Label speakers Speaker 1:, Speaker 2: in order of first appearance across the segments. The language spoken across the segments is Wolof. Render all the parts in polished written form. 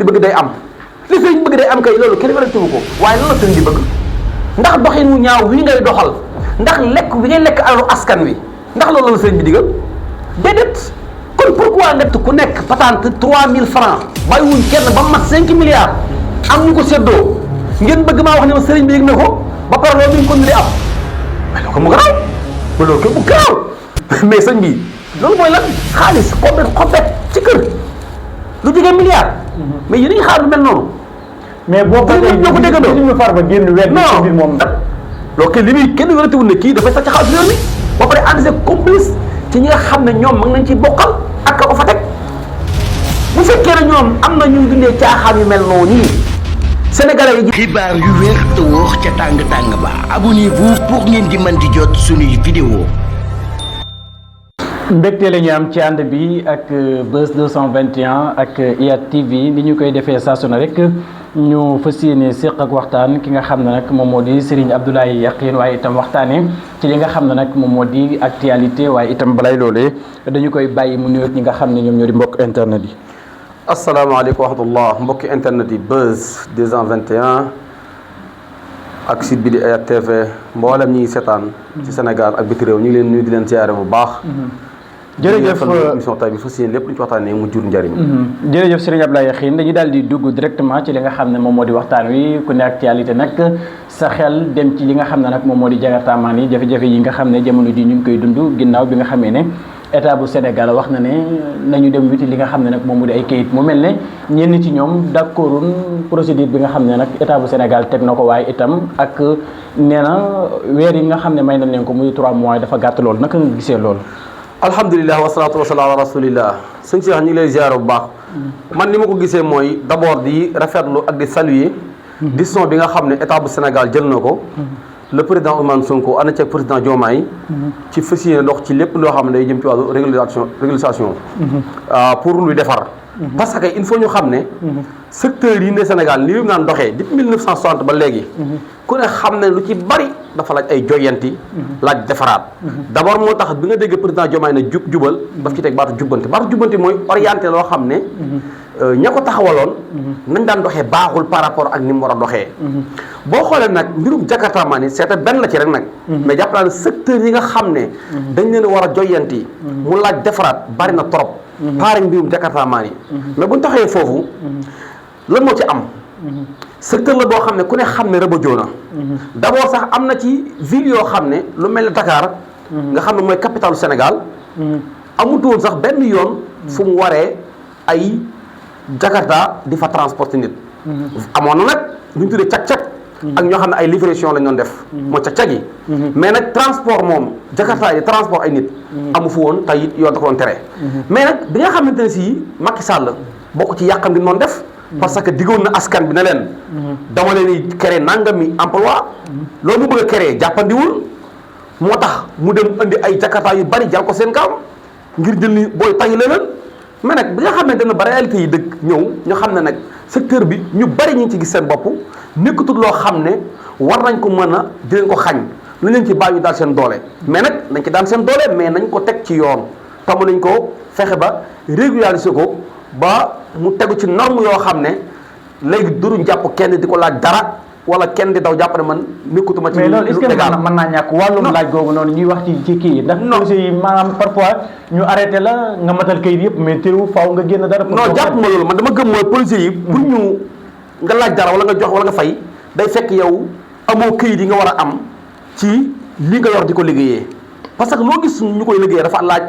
Speaker 1: bi bëgg day am li sëriñ bëgg day am kay loolu kenn werante wu ko waaye lan la sëriñ bi bëgg ndax doxin wu ñaaw wi ngay doxal ndax lekk wi ngay lekk alalu askan wi ndax loolu la sëriñ bi digal déedéet kon pourquoi nga ku nekk patente 3000 francs bàyyiwuñ kenn ba mat 5 milliards am ñu ko séddoo ngeen bëgg maa wax ne ma sëriñ bi yëg na ko ba pare loolu mi ngi ko di am mais loolu ko mu garaaw ba loolu ko mu garaaw mais sëñ bi loolu mooy lan xaalis xobet ci kër lu jógee milliard mais yéen a ngi xaar lu mel noonu
Speaker 2: mais boo ko
Speaker 1: ñoo ko déggandoo
Speaker 2: ñu far ba génn wedd ci biir moom
Speaker 1: loolu kay li muy kenn wératewul ne kii dafay sàcc xaalis réew mi ba pare ànd see complice ci ñi nga xam ne ñoom mag nañ ci bokkal ak ka ko fa teg bu fekkee ne ñoom am na ñu dundee caaxaan yu mel noonu nii Sénégalais yi.
Speaker 3: xibaar yu wér te wóor ca tàng tàng ba abonnez-vous pour ngeen di mën di jot suñuy vidéo.
Speaker 2: mbégte la ñu am ci ànd bi ak Buzz 221 ak IYAT TV ni ñu koy defee saa su ne rek ñu fas yéene séq ak waxtaan ki nga xam ne nag moom moo di Serigne Abdoulaye Yakhine waaye itam waxtaanee ci li nga xam ne nag moom moo di actualité waaye itam balay loolee dañu koy bàyyi mu nuyoog ñi nga xam ne ñoom ñoo di mbokk internet yi.
Speaker 1: asalaamaaleykum wa rahmatullah mbokki internet yi Buzz 221 ak site bi di IYAT TV mboolem ñi seetaan ci Sénégal ak biti réew ñu ngi leen nuyu di leen ziare bu baax.
Speaker 2: jërëjëf
Speaker 1: émission tay bi fas yéene lépp lu ñu ci waxtaanee mu jur njëriñ.
Speaker 2: jërëjëf Serigne Abdoulaye Yakhine dañuy daal di dugg directement ci li nga xam ne moom moo di waxtaan wi ku ne actualité nag sa xel dem ci li nga xam ne nag moom moo di jagartaamaan yi jafe-jafe yi nga xam ne jamono ji ñu ngi koy dund ginnaaw bi nga xamee ne état bu Sénégal wax na ne nañu dem wuti li nga xam ne nag moom moo di ay kayit mu mel ne ñenn ci ñoom d'accordun procédure bi nga xam ne nag état bu Sénégal teg na ko waaye itam ak nee na weer yi nga xam ne may nañ leen ko muy 3 mois dafa gàtt loolu naka nga gisee loolu.
Speaker 1: alhamdulilah wasalaatu wasalaam ala rasulillah sëñ Cheikh ñu ngi lay ziar bu baax man ni ma ko gisee mooy d'abord di rafetlu ak di saluer décision bi nga xam ne état bu Sénégal jël na ko le président Ousmane Sonko ànd ceeg président Diomaye ci fas yéene dox ci lépp loo xam ne day jëm ci wàllu régulation pour luy defar parce que il faut ñu xam ne secteur yi ne Sénégal ni mu naan doxee depuis 1960 ba léegi ku ne xam ne lu ci bari dafa laaj ay joyanti laaj defaraat d'abord moo tax bi nga dégg président Diomaye ne jubal daf ci teg baatu jubbanti mooy orienté loo xam ne ña ko taxawaloon nañ daan doxee baaxul par rapport ak ni mu war a doxee boo xoolee nag mbirum Jakarta maa ni seeta benn la ci rek nag mais jàpp naa ne secteur yi nga xam ne dañ leen war a joyanti mu laaj defaraat bari na trop paare mbirum Jakarta maa ni mais buñ taxee foofu lan moo ci am secteur la boo xam ne ku ne xam ne rëbëjoo na d'abord sax am na ci ville yoo xam ne lu mel ne Dakar nga xam ne mooy capitalu Sénégal amutoon sax benn yoon fu mu waree ay Jakarta di fa transporter nit amoon na nag lu ñu tuddee cag-cag ak ñoo xam ne ay livraison lañ doon def mooy cag-cag yi mais nag transport moom Jakarta yi transport ay nit amu fu woon tey it yoon da ko doon tere mais nag bi nga xamante ne si Macky Sall bokk ci yàqam gi noonu def parce que diggoon na askan bi ne leen dama leen di créer nangami emploi loolu mu bëgg a créer jàppandiwul moo tax mu dem indi ay Jakarta yu bari jal ko seen kaam ngir jël ni booy tayi leen mais nag bi nga xamante ne ba réalité yi dëgg ñëw ñu xam ne nag secteur bi ñu bari ñu ngi ci gis seen bopp nekkatul loo xam ne war nañ ko mën a di leen ko xañ lu leen ci bàyyi daal seen doole mais nag nañ ci daan seen doole mais nañ ko teg ci yoon tamu nañ ko fexe ba régulariser ko ba mu tegu ci norme yoo xam ne léegi duruñ jàpp kenn di ko laaj dara wala kenn di daw jàpp ne man nekkutuma ci
Speaker 2: mais loolu est-ce que mën naa ñàkk wàllum laaj googu noonu ñuy wax ci kii yi ndax dossiers yi maanaam parfois ñu arrêté la nga matal kayit yëpp mais teewu faaw nga génn dara
Speaker 1: non jàpp ma loolu man dama gëm mooy policiers yi pour ñu nga laaj dara wala nga jox wala nga fay day fekk yow amoo kayit yi nga war a am ci li nga yor di ko liggéeyee parce que loo gis ñu koy liggéeyee dafa laaj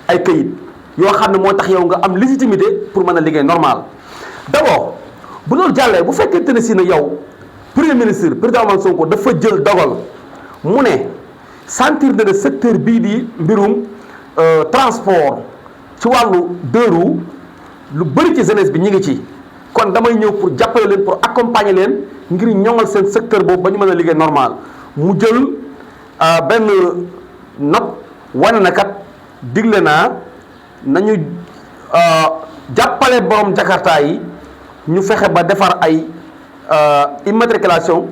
Speaker 1: ay kayit yoo xam ne moo tax yow nga am légitimité pour mën a liggéey normal d'abord bu loolu jàllee bu fekkente ne si ne yow premier ministre président Ousmane Sonko dafa jël dogal mu ne sentir na ne secteur bii di mbirum transport ci wàllu deux roues lu bëri ci jeunesse bi ñu ngi ci kon damay ñëw pour jàppale leen pour accompagner leen ngir ñoŋal seen secteur boobu ba ñu mën a liggéey normal mu jël benn note wane na kat digle naa nañu jàppale borom Jakarta yi ñu fexe ba defar ay immatriculation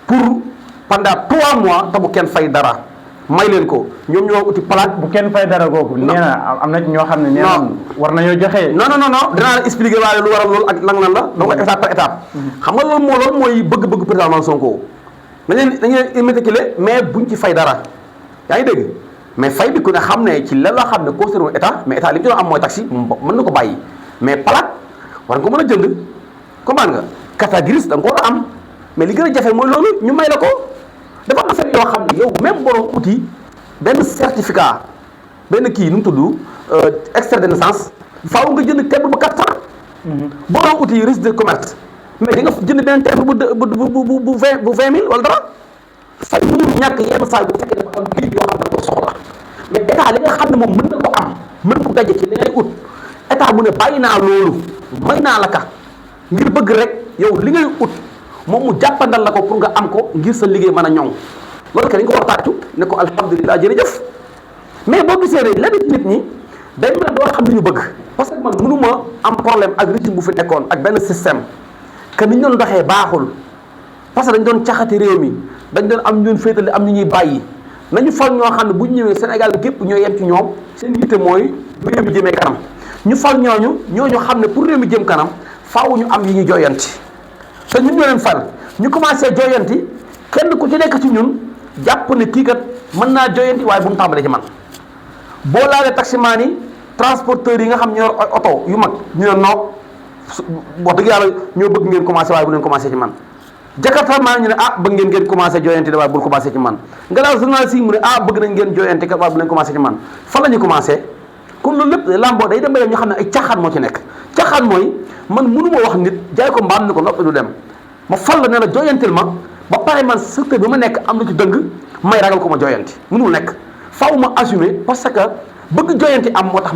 Speaker 1: pour pendant 3 mois te bu kenn fay dara may leen ko ñoom ñoo uti plaque.
Speaker 2: bu kenn fay dara googu. nee na am na ñoo xam ne. nee na war nañoo joxe.
Speaker 1: non dinaa la expliquer waaye lu waral loolu ak lan la donc étape par étape. xam nga loolu mooy bëgg-bëgg président Ousmane Sonko. dañu leen immatriculé mais buñ ci fay dara yaa ngi dégg mais fay bi ku ne xam ne ci la xam ne concerné état mais état li mu ci doon am mooy taxi mën na ko bàyyi mais plaque war nga ko mën a jënd comprendre nga carte grise da nga ko war a am mais li gën a jafe mooy loolu ñu may la ko dafa am affaire yoo xam ne yow même borom outil benn certificat benn kii nu mu tudd extrait de naissance faaw nga jënd timbre bu 400. borom outil registre de commerce mais di nga jënd benn timbre bu 20 000 wala dara fay mënul ñàkk yenn saa bu fekkee dafa am kii yoo xam ne ko soxla mais état li nga xam ne moom mën na ko am mën ko daje ci li ngay ut état mu ne bàyyi naa loolu may naa la ka ngir bëgg rek yow li ngay ut moom mu jàppandal la ko pour nga am ko ngir sa liggéey mën a ñoŋ loolu ke dañ ko war a tàccu ne ko alhamdulilah jërëjëf mais boo gisee rek lenn ci nit ñi day mel doo xam li ñu bëgg parce que man mënuma am problème ak régime bu fi nekkoon ak benn système que ni ñu doon doxee baaxul parce que dañ doon caxati réew mi dañ doon am ñu doon féetale am ñu ñuy bàyyi nañu fal ñoo xam ne bu ñu ñëwee Sénégal gépp ñoo yem ci ñoom seen yitte mooy bu réew mi jëmee kanam ñu fal ñooñu xam ne pour réew mi jëm kanam faaw ñu am yi ñu jooyanti te ñun ñoo leen fal ñu commencé jooyanti kenn ku ci nekk ci ñun jàpp ne kii kat mën naa jooyanti waaye bu mu tàmbalee ci man boo laalee taximaan yi transporteurs yi nga xam ñoo oto yu mag ñu ne noog wax dëgg yàlla ñoo bëgg ngeen commencé waaye bu leen commencé ci man Jakarta maa ñu ne bëgg ngeen commencé jooyanti de waaye bul commencé ci man nga daal journaliste yi mu ne bëgg nañ ngeen jooyanti kat waaye bu leen commencé ci man fan la ñu commencé kon loolu lépp lamboo day dem ba ñu xam ne ay caaxaan moo ci nekk caaxaan mooy man mënuma wax nit jaay ko mbaam ni ko noppi du dem ma fal la ne la jooyantil ma ba pare man secteur bi ma nekk am lu ci dëng may ragal ko ma jooyanti mënul nekk faaw ma assumer parce que bëgg jooyanti am moo tax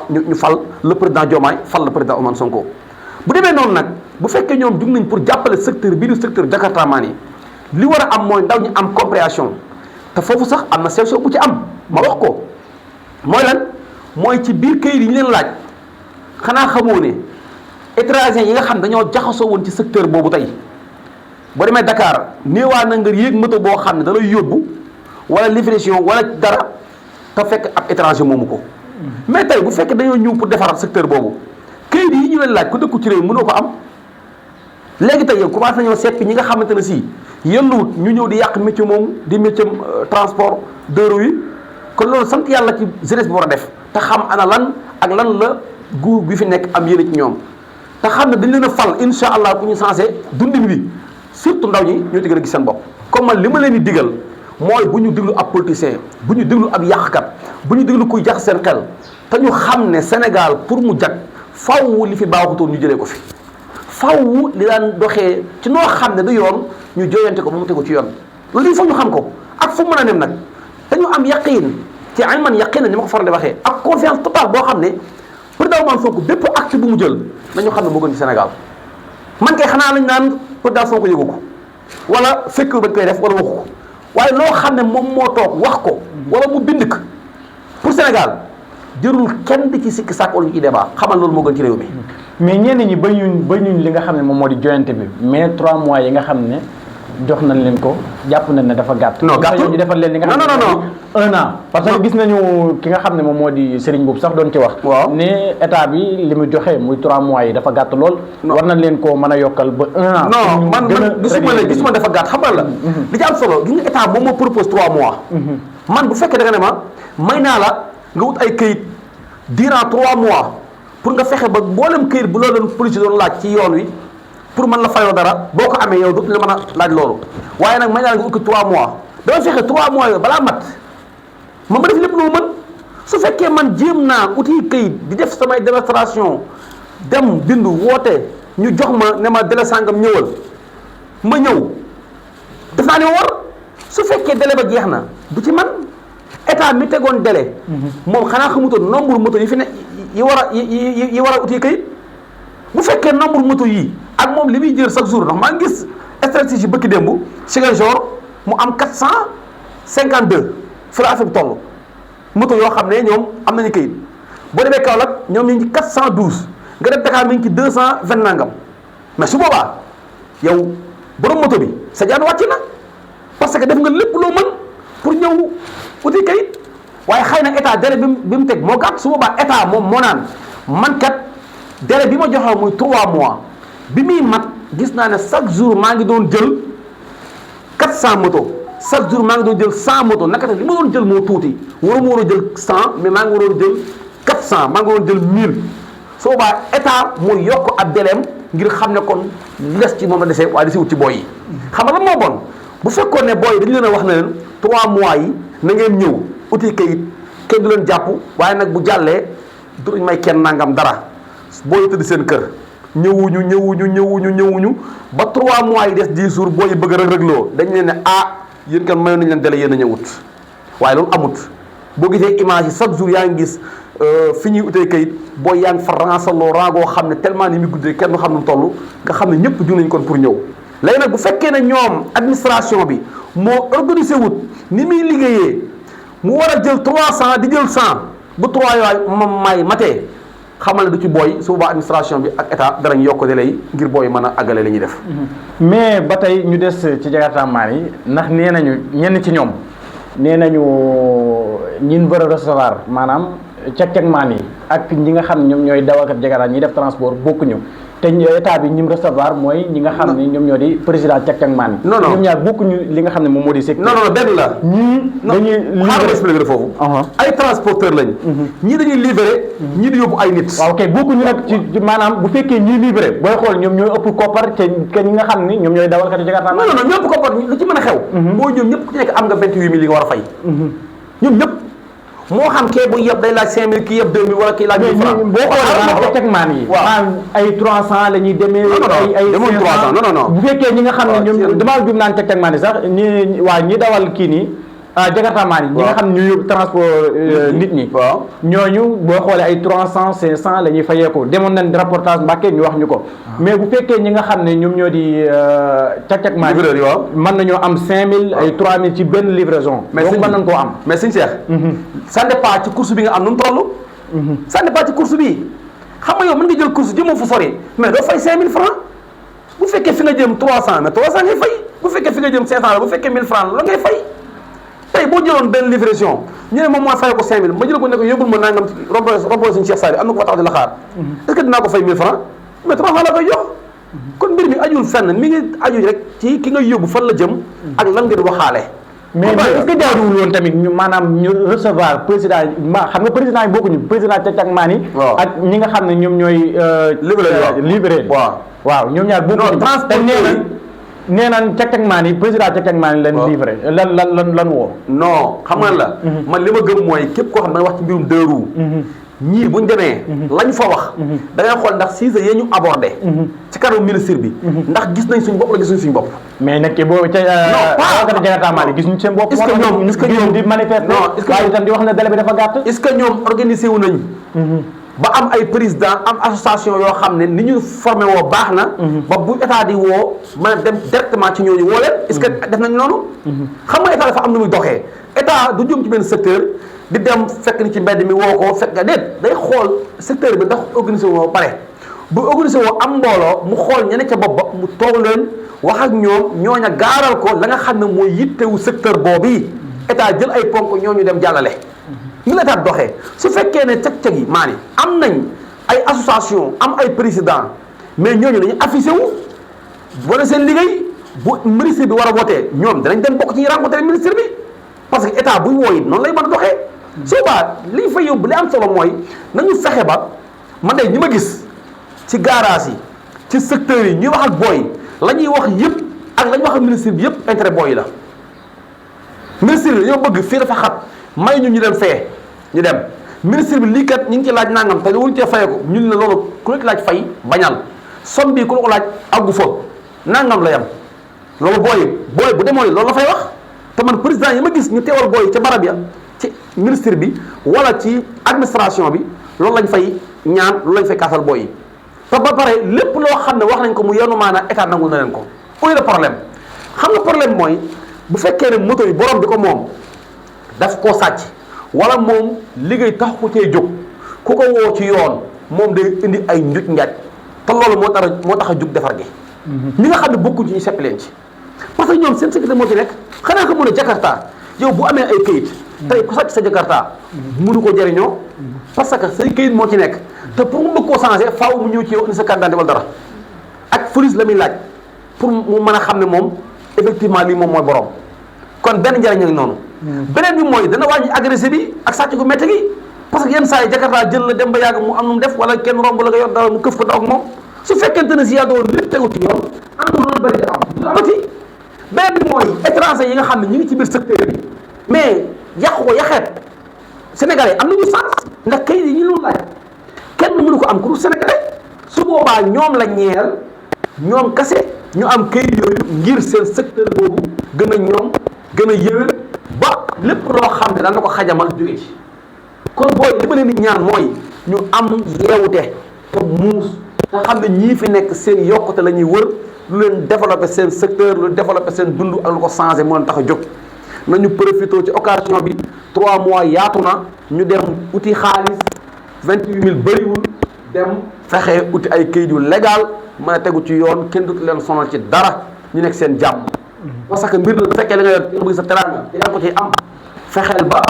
Speaker 1: ñu fal le président Diomaye fal le président Ousmane Sonko bu demee noonu nag bu fekkee ñoom jug nañ pour jàppale secteur bii du secteur Jakarta maan yi li war a am mooy ndaw ñi am compréhension te foofu sax am na sew bu ci am ma wax ko mooy lan mooy ci biir këyit yi ñu leen laaj xanaa xamoo ne étranger yi nga xam dañoo jaxasoo woon ci secteur boobu tey boo demee Dakar néewaa na nga yéeg moto boo xam ne da lay yóbbu wala livraison wala dara te fekk ab étranger moomu ko mais tey bu fekkee dañoo ñëw pour defaraat secteur boobu këyit yi ñu leen laaj ku dëkku ci réew mënoo ko am léegi tey yow commencé nañoo seppi ñi nga xamante ne si yelluwut ñu ñëw di yàq métier moomu di métier transport de rue yi kon loolu sant yàlla ci jeunesse bi war a def te xam ana lan ak lan la nguur bi fi nekk am yéene ci ñoom te xam ne dañ leen a fal insha allah ku ñu sensé dundin wi surtout ndaw ñi ñoo ci gën a gis seen bopp comme man li ma leen di digal mooy bu ñu déglu ab politicien bu ñu déglu ab yàqkat bu ñu déglu kuy jax seen xel te ñu xam ne Sénégal pour mu jag faw li fi baaxutoon ñu jëlee ko fi faw li daan doxee ci noo xam ne du yoon ñu jooyante ko ba mu tegu ci yoon loolu il faut ñu xam ko ak fu mën a nem nag te ñu am yaqin ci ay man yaqin ni ma ko faral di waxee ak confiance totale boo xam ne président Ousmane Sonko bépp acte bu mu jël nañu xam ne moo gën ci Sénégal man kay xanaa lañ naan président Sonko yëgu ko wala fekk bañ koy def wala waxu ko waaye loo xam ne moom moo toog wax ko wala mu bind ko pour Sénégal jërul kenn di ci sikki sàkk wala ñu ci débat xamal loolu moo gën ci réew mi.
Speaker 2: mais ñenn ñi bañuñ li nga xam ne moom moo di joyante bi mais 3 mois yi nga xam ne jox nañ leen ko jàpp nañ ne dafa gàtt.
Speaker 1: non gàttul
Speaker 2: ñu defal leen li nga xam ne 1 an. parce que gis nañu ki nga xam ne moom moo di Serigne Boub sax doon ci wax.
Speaker 1: waaw
Speaker 2: ne état bi li mu joxe muy 3 mois yi dafa gàtt lool. war nañ leen koo mën a yokkal ba 1 an.
Speaker 1: non man gisuma dafa gàtt xam nga la. li ci am solo gis nga état moom moo propose 3 mois. man bu fekkee da nga ne ma may naa la nga wut ay këyit durant 3 mois pour nga fexe ba mboolem këyit bu loolu doon police doon laaj ci yoon wi pour mën la fayoo dara boo ko amee yow dootu la mën a laaj loolu waaye nag may naa la nga ut ko 3 mois dama fexe 3 mois yooyu balaa mat ma def lépp lu ma mën su fekkee man jéem naa uti këyit di def samay démonstration dem bindu woote ñu jox ma ne ma délai sàngam ñëwal ma ñëw def naa ne ma war su fekkee délai ba jeex na du ci man état mi tegoon délai moom xanaa xamutoon nombre moto yi fi ne yi war a uti këyit bu fekkee nombre moto yi ak moom li muy jël chaque jour ndax maa ngi gis stratégie bëkki démb Ziguinchor mu am 452 fi la affaire bi toll moto yoo xam ne ñoom am nañu këyit boo demee Kaolack ñoom ñu ngi ci 412 nga dem Dakar mi ngi ci 220 nangam mais su boobaa yow borom moto bi sa jaan wàcc na parce que def nga lépp loo mën pour ñëw uti kayit waaye xëy na état délai bi mu teg moo gàtt su boobaa état moom moo naan man kat délai bi ma joxe muy 3 mois bi muy mat gis naa ne chaque jour maa ngi doon jël 400 moto chaque jour maa ngi doon jël 100 moto naka li ma doon jël moo tuuti waruma war a jël 100 mais maa ngi waroon jël 400 maa ngi waroon jël 1000 su boobaa état mooy yokk ab délai ngir xam ne kon li des ci moom la desee waaye desewut ci booy yi xam nga lan moo bon bu fekkoon ne booy dañu leen a wax ne leen 3 mois yi na ngeen ñëw uti kayit kenn du leen jàpp waaye nag bu jàllee duñ may kenn nangam dara booy tëdd seen kër ñëwuñu ba 3 mois yi des 10 jours booy yi bëgg a rëgloo dañ leen ne yéen kan mayoon nañ leen délai yéen a ñëwut waaye loolu amut boo gisee image yi chaque jour yaa ngi gis fi ñuy utee kayit booy yaa ngi fa ransaloo rangoo xam ne tellement ni muy guddee kenn du xam nu mu toll nga xam ne ñëpp jug nañ kon pour ñëw léegi nag bu fekkee ne ñoom administration bi moo organisé wut ni muy liggéeyee mu war a jël 300 di jël 100 bu 3 yooyu may matee xamal ne du ci booy su boobaa administration bi ak état danañ yokk délai yi ngir booy mën a àggale li ñuy def.
Speaker 2: mais ba tey ñu des ci jakartamaan yi ndax nee nañu ñenn ci ñoom nee nañu ñin war a recevoir maanaam cag-cagmaan yi ak ñi nga xam ne ñoom ñooy dawalkat jakarta ñi def transport bokkuñu te état bi ñim recevoir mooy ñi nga xam ne ñoom ñoo di président cag-cagmaan yi. ñoom ñaar bokkuñu li nga xam ne moom moo di secteur.
Speaker 1: non benn la. ñii dañuy livrer expliquer foofu. ay transporteur lañ. ñii dañuy livrer. ñii di yóbbu ay nit.
Speaker 2: waaw kay bokkuñu nag ci maanaam bu fekkee ñii livrer booy xool ñoom ñooy ëpp koppar te ñi nga xam ni ñoom ñooy dawalkat jakarta.
Speaker 1: non ñoo ëpp koppar lu ci mën a xew. boo ñoom ñëpp ku ci nekk am nga 28000 li nga war a fay. ñoom ñëpp. moo xam kee bu yëpp day laaj 5000 kii yëpp 2000 wala kii laaj 1000 francs
Speaker 2: boo xoolee cag-cagmaan yi ay 300 la ñuy demee ay
Speaker 1: 500 non
Speaker 2: bu fekkee ñi nga xam ne ñoom damaa jum naan cag-cagmaan yi sax ñi dawal kii nii jakartamaan yi ñi nga xam ne ñu yóbbu transport nit ñi ñooñu boo xoolee ay 300 500 la ñuy fayeeku demoon nañ reportage Mbàkke ñu wax ñu ko mais bu fekkee ñi nga xam ne ñoom ñoo di cag-cagmaan yi mën nañoo am 5000 ay 3000 ci benn livraison donc mën nañ koo am
Speaker 1: mais sëñ Cheikh ça dépend ci course bi nga am nu mu toll ça dépend ci course bi xam nga yow mën nga jël course jëmoo fu sori mais doo fay 5000 francs bu fekkee fi nga jëm 300 mais 300 ngay fay bu fekkee fi nga jëm 500 la bu fekkee 1000 francs la ngay fay tey boo jëloon benn livraison ñu ne moom moo fay ko 5000 ma jël ko ne ko yóbbul ma nangam rompo suñu Cheikh Saliou am na ko fa tax di la xaar est-ce que dinaa ko fay 1000 francs mais 300 la koy jox kon mbir mi ajul fenn mi ngi aju rek ci ki nga yóbbu fan la jëm ak lan ngeen waxaale
Speaker 2: mais est-ce que jaaduwul woon tamit ñu maanaam ñu recevoir président xam nga président yi bokkuñu président cag-cagmaan yi ak ñi nga xam ne ñoom ñooy livré waaw ñoom ñaar bokkuñu te nee nañ cag-cagmaan yi président cag-cagmaan yi lan livré lan woo
Speaker 1: non xam nga la man li ma gëm mooy képp koo xam ne wax ci mbirum deux roues ñii buñ demee lañ fa wax da ngay xool ndax sujet yi ñu abordé ci kanam ministre bi ndax gis nañ suñ bopp la gisuñ suñ bopp
Speaker 2: mais nag boobu ca dawalkat jakartamaan yi gis ñu seen bopp
Speaker 1: est-ce que ñoom
Speaker 2: di manifester waaye itam di wax ne délai bi dafa gàtt
Speaker 1: est-ce que ñoom organisé wu nañ ba am ay président am association yoo xam ne ni ñu formé woo baax na ba bu état di woo mën a dem directement ci ñooñu woo leen est-ce que def nañ noonu xam nga état dafa am nu muy doxee état du jëm ci benn secteur di dem fekk ni ci mbedd mi woo ko fekk nga déet day xool secteur bi ndax organisé woo pare bu organisé woo am mbooloo mu xool ñene ca bopp ba mu toog leen wax ak ñoom ñooña gaaral ko la nga xam ne mooy yittewu secteur boobu état jël ay ponk ñooñu dem jàllale ni la état doxee su fekkee ne cag-cag yi maani am nañ ay association am ay président mais ñooñu dañu affiché wu wane seen liggéey bu ministre bi war a wootee ñoom danañ dem bokk ci ñi rencontré ministre bi parce que état buy woo it noonu lay mën a doxee soobaa li ñu fay yóbbu li am solo mooy nañu fexe ba man de ñi ma gis ci garage yi ci secteurs yi ñuy wax ak booy la ñuy wax yëpp ak la ñuy wax ak ministre bi yëpp intérêt booy yi la ministre bi dañoo bëgg fii dafa xat may ñu dem fee ñu dem ministre bi lii kat ñu ngi ci laaj nangam te wuñ cee fayee ko ñun ne loolu ku la ci laaj fay bañal somme bii ku la ko laaj àggu fa nangam la yam loolu booy bu demoon loolu la fay wax te man président yi ma gis ñu teewal booy ca barab ya ci ministre bi wala ci administration bi loolu lañ fay ñaan loolu lañ fay kaasal booy yi te ba pare lépp loo xam ne wax nañ ko mu yenu maanaam état nangul na leen ko ooy le problème xam nga problème mooy bu fekkee ne moto yi borom bi ko moom daf koo sàcc wala moom liggéey tax ko cee jóg ku ko woo ci yoon moom day indi ay njuj njaaj te loolu moo tax a jóg defar gi ñi nga xam ne bokkuñ ci ñu sepp leen ci parce que ñoom seen sécurité moo ci nekk xanaa ko mën a Jakarta yow bu amee ay këyit tey ku sàcc sa Jakarta mënu ko jëriñoo parce que say këyit moo ci nekk te pour mu bëgg koo changé faaw mu ñëw ci yow indi sa carte d'identité wala dara ak police la muy laaj pour mu mën a xam ne moom effectivement lii moom mooy borom kon benn njëriñ ak noonu beneen bi mooy dana wàññi agressé bi ak sàcc gu métti gi parce que yenn saa yi Jakarta jël la dem ba yàgg mu am nu mu def wala kenn romb la nga yor dara mu këf ko daw ak moom su fekkente ne si yàlla doon lépp tegu ci yoon am na loolu bëri am du amati beneen bi mooy étranger yi nga xam ne ñu ngi ci biir secteur bi mais yàqu ko yaxeet sénégalais am nañu sens ndax kayit yi ñu lu laaj kenn mënu ko am ku dul sénégalais su boobaa ñoom la ñeel ñoom kase ñu am kayit yooyu ngir seen secteur boobu gën a ñoom gën a yëwén ba lépp loo xam ne daan na ko xajamal jóge ci kon booy li ma leen di ñaan mooy ñu am yeewute te muus te xam ne ñii fi nekk seen yokkute la ñuy wër lu leen développé seen secteur lu développé seen dund ak lu ko changé moo leen tax a jóg nañu profité ci occasion bi 3 mois yaatu na ñu dem uti xaalis 28000 bëriwul dem fexe uti ay kayit yu légal mën a tegu ci yoon kenn du leen sonal ci dara ñu nekk seen jàmm parce que mbir na bu fekkee li nga yor nga bëgg sa teraanga yaa ko ciy am fexeel ba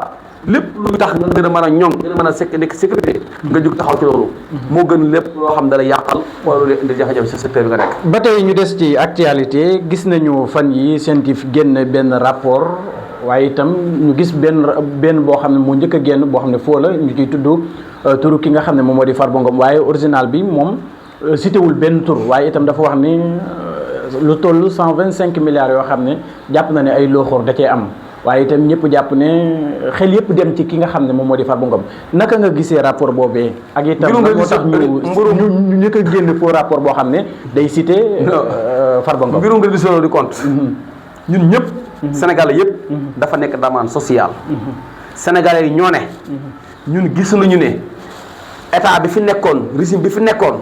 Speaker 1: lépp luy tax nga gën a mën a ñoŋ gën a mën a nekk sécurité nga jóg taxaw ci loolu moo gën lépp loo xam dala yàqal wala loolu indi jafe-jafe sa secteur bi nga nekk.
Speaker 2: ba tey ñu des ci actualité gis nañu fan yi CENTIF génn benn rapport waaye itam ñu gis benn boo xam ne moo njëkk a génn boo xam ne foo la ñu ciy tudd turu ki nga xam ne moom moo di Farba Ngom waaye original bi moom cité wul benn tur waaye itam dafa wax ni lu toll 125 milliards yoo xam ne jàpp na ne ay looxoor da cee am waaye itam ñëpp jàpp ne xel yëpp dem ci ki nga xam ne moom moo di Farba Ngom naka nga gisee rapport boobee. ak itam moo tax ñu njëkk a génn faux rapport boo xam ne day cité Farba Ngom.
Speaker 1: mbirum reddition du compte ñun ñëpp. Sénégalais yëpp. dafa nekk demande sociale. Sénégalais yi ñoo ne. ñun gis nañu ne état bi fi nekkoon régime bi fi nekkoon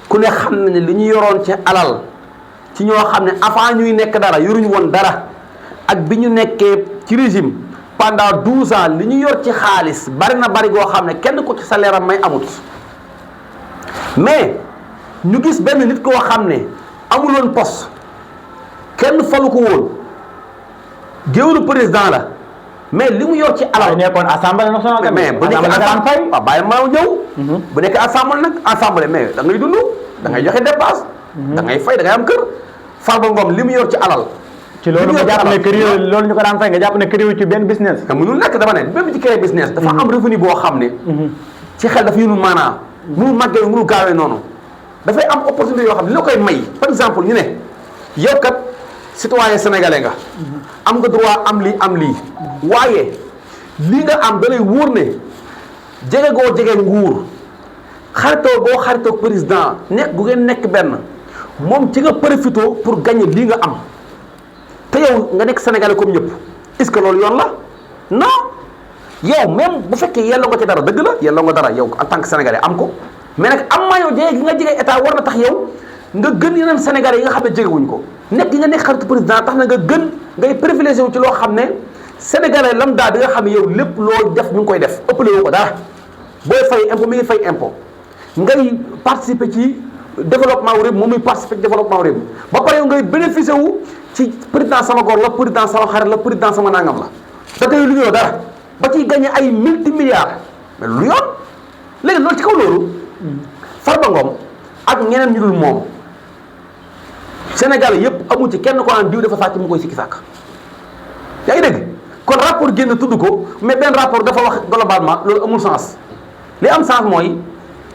Speaker 1: ku ne xam na ne li ñu yoroon ci alal ci ñoo xam ne avant ñuy nekk dara yoruñu woon dara ak bi ñu nekkee ci régime pendant 12 ans li ñu yor ci xaalis bari na bari goo xam ne kenn ko ci salaire am may amut mais ñu gis benn nit koo xam ne amuloon poste kenn falu ko woon géwélu président la mais li mu yor ci alal.
Speaker 2: nekkoon assemblée nationale.
Speaker 1: mais bu nekkee assemblée waaw bàyyi ma ñëw. bu nekkee assemblée nag assemblée mais da ngay dund da ngay joxe dépasse. da ngay fay da ngay am kër. Farba Ngom li mu yor ci alal.
Speaker 2: ci loolu nga jàpp ne kër yooyu loolu ñu ko daan fay nga jàpp ne kër yooyu ci benn business.
Speaker 1: te mënul nekk dama ne même ci créé business. dafa am revenu boo xam ne. ci xel dafa yënul maanaa. mënul màggee mënul gaawee noonu. dafay am opportunité yoo xam ne li la koy may par exemple ñu ne yow kat citoyen sénégalais nga. am nga droit am lii waaye lii nga am da lay wóor ne jege goo jege nguur xaritoo goo xaritoo président nekk gu ngeen nekk benn moom ci nga profité pour gagner lii nga am te yow nga nekk sénégalais comme ñëpp est-ce que loolu yoon la non yow même bu fekkee yelloo nga ci dara dëgg la yelloo nga dara yow en tant que sénégalais am ko mais nag am maa yow jege gi nga jege état war na tax yow nga gën yeneen sénégalais yi nga xam ne jegewuñ ko nekk gi nga nekk xaritu président tax na nga gën ngay privilégié wu ci loo xam ne sénégalais lambda bi nga xam ne yow lépp loo def ñu ngi koy def ëppale woo ko dara booy fay impôt mi ngi fay impôt ngay participer ci développement wu réew moom muy participer ci développement wu réew ba pare yow ngay bénéficié wu ci président sama góor la président sama xarit la président sama nangam la te tey lu ñu dara ba ciy gagné ay multimilliards mais lu yoon léegi loolu ci kaw loolu Farba Ngom ak ñeneen ñu dul moom Sénégal yëpp amu ci kenn ko naan diw dafa sàcc mu koy sikki sàkk yaa ngi dégg kon rapport génn tudd ko mais benn rapport dafa wax globalement loolu amul sens li am sens mooy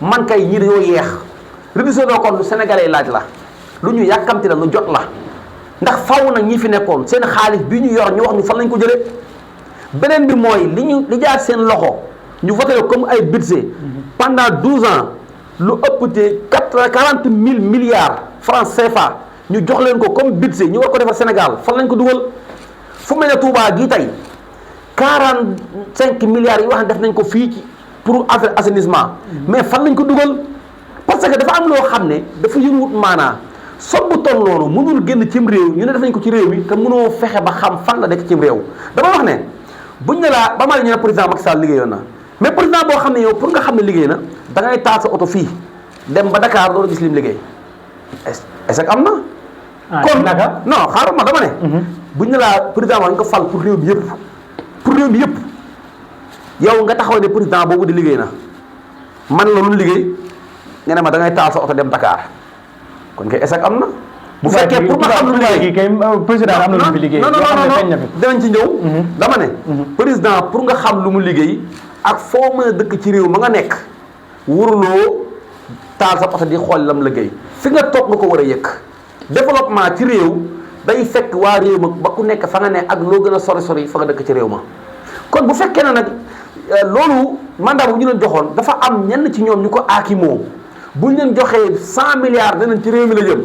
Speaker 1: man kay ñii dañoo yeex reddition des comptes lu sénégalais laaj la lu ñu yàkkamti la lu jot la ndax faw nag ñi fi nekkoon seen xaalis bi ñu yor ñu wax ñu fan lañ ko jëlee beneen bi mooy li jaar seen loxo ñu voté comme ay budget pendant 12 ans lu ëpp te 40 000 milliards francs CFA ñu jox leen ko comme budget ñu war ko defar Sénégal fan lañ ko dugal fu mel ne Touba gii tey 45 milliards yi wax ne def nañ ko fii ci pour affaire assainissement mais fan lañ ko dugal parce que dafa am loo xam ne dafa yënguwut maanaa sob bu toll noonu mënul génn cim réew ñu ne def nañ ko ci réew mi te mënoo fexe ba xam fan la nekk cim réew dama wax ne buñ ne laa ba ma la ñu ne président Macky Sall liggéeyoon na mais président boo xam ne yow pour nga xam ne liggéey na da ngay taal sa oto fii dem ba Dakar loolu gis lim liggéey est-ce que am na kon non xaaral ma dama ne bu ñu laa président wax nga ko fal pour réew mi yëpp pour réew mi yëpp yow nga taxaw ne président boobu di liggéey na man la lu liggéey nga ne ma da ngay taal sa oto dem Dakar kon kay échec am na. bu fekkee pour ma xam lu liggéey
Speaker 2: kay président am na lu mu fi liggéey.
Speaker 1: non danañ ci ñëw. dama ne. président pour nga xam lu mu liggéey ak foo mën a dëkk ci réew ma nga nekk waruloo taal sa oto di xool lam liggéey fi nga toog nga ko war a yëkk développement ci réew day fekk waa réew ma ba ku nekk fa nga ne ak loo gën a sori fa nga dëkk ci réew ma kon bu fekkee ne nag loolu mandat bu ñu leen joxoon dafa am ñenn ci ñoom ñu ko aakimoo bu ñu leen joxee 100 milliards danañ ci réew mi la jëm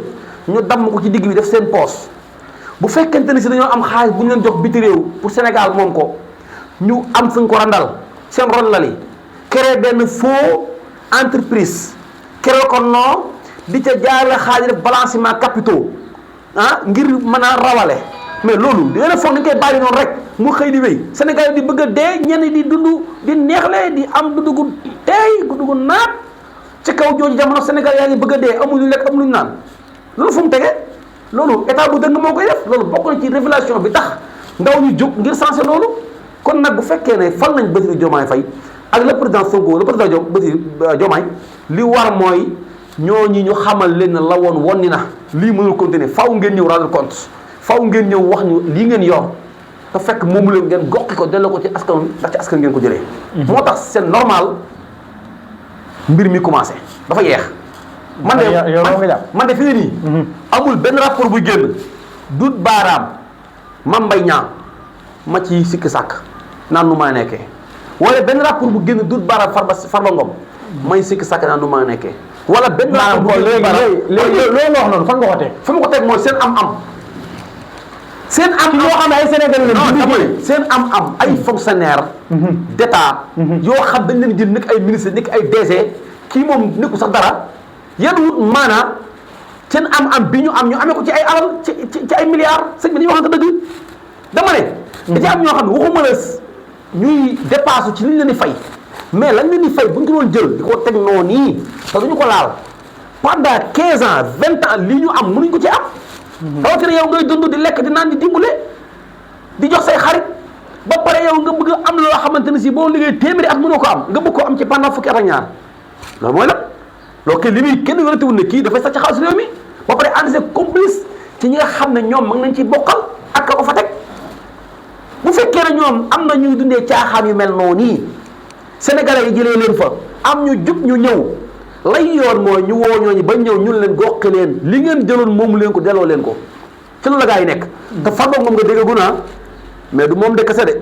Speaker 1: ñu damm ko ci digg bi def seen poos bu fekkente ni si dañoo am xaalis bu ñu leen jox biti réew pour Sénégal moom ko ñu am fuñ ko randal seen ron lali créer benn faux entreprise créer ko non di ca jaarale xaalis def balancement capitaux ngir mën a rawale mais loolu di leen foog nañ koy bàyyi noonu rek mu xëy di wéy Sénégal di bëgg a dee ñenn di dund di neexle di am dundu gu teey dundu gu naat ci kaw jooju jamono Sénégal yaa ngi bëgg a dee amuñu lekk amuñu naan loolu fu mu tege loolu état bu dëng moo koy def loolu bokk na ci révélation bi tax ndaw ñu jóg ngir sensé loolu kon nag bu fekkee ne fal nañ Bassirou Diomaye Faye ak le président Sonko le président Bassirou Diomaye li war mooy ñooñu ñu xamal leen ne la woon wonni na lii mënul continuer faw ngeen ñëw rendre compte faw ngeen ñëw wax ñu lii ngeen yor te fekk moomu leen ngeen goqi ko delloo ko ci askan ndax ci askan ngeen ko jëlee. moo tax c'est normal mbir mi commencé dafa yeex. man de fi ne nii. amul benn rapport bu génn dut baaraam Mame Mbaye Niang ma ci sikki sàkk naan nu maa nekkee wala benn rapport bu génn dut baaraam Farba Ngom may sikki sàkk naan nu maa nekkee. wala benn rapport bu génn
Speaker 2: léegi loolu wax noonu fan nga ko teg.
Speaker 1: fa ma ko teg mooy seen am-am. seen am yoo xam ne ay Sénégalais la seen am ay fonctionnaire d'état yoo xam dañ leen jël nekk ay ministre nekk ay DG kii moom nekku sax dara yéen wut maanaam seen am bi ñu amee ko ci ay alal ci ay milliards sëñ bi dañuy waxante dëgg dama ne da ci am ñoo xam ne waxuma la ñuy dépassé ci liñ leen di fay mais lañ leen di fay bu ñu ko doon jël di ko teg noonu nii te duñu ko laal pendant 15 ans 20 ans lii ñu am mënuñ ko ci am rawatina yow ngay dund di lekk di naan di dimbale di jox say xarit ba pare yow nga bëgg am loo xamante ne si boo liggéey téeméeri at mënoo ko am nga bëgg ko am ci pendant fukki at ak ñaar loolu mooy nag loolu kay li muy kenn wératewul ne kii dafay sax ci xaalis réew mi ba pare ànd see complice ci ñi nga xam ne ñoom mag nañ ci bokkal ak ka ko fa teg bu fekkee ne ñoom am na ñuy dundee caaxaan yu mel noonu nii sénégalais yi jëlee leen fa am ñu jub ñu ñëw lay yoon mooy ñu woo ñooñu ba ñëw ñun leen goqi leen li ngeen jëloon moomu leen ko delloo leen ko ci loolu la gaa yi nekk te Farba moom nga déggagu naa mais du moom de kese de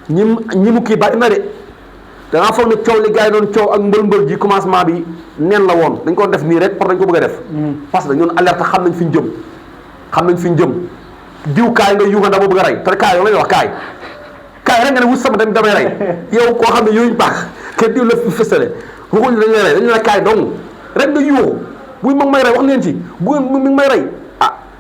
Speaker 1: ñi mu kii bari na de dangaa foog ne coow li gaa yi doon coow ak mbël ji commencement bi neen la woon dañ ko def nii rek pour dañ ko bëgg a def parce que ñun alerte xam nañ fi ñu jëm diw kaay nga yuuxa ndax moo bëgg a rey te kaay yow la ñuy wax kaay rek nga ne wut sama damay rey yow koo xam ne yooyu baax kenn diw la fëstale waxuñu dañu lay rey dañu la kaay dong rek nga yuuxu buy mag may rey wax leen ci bu mi ngi may rey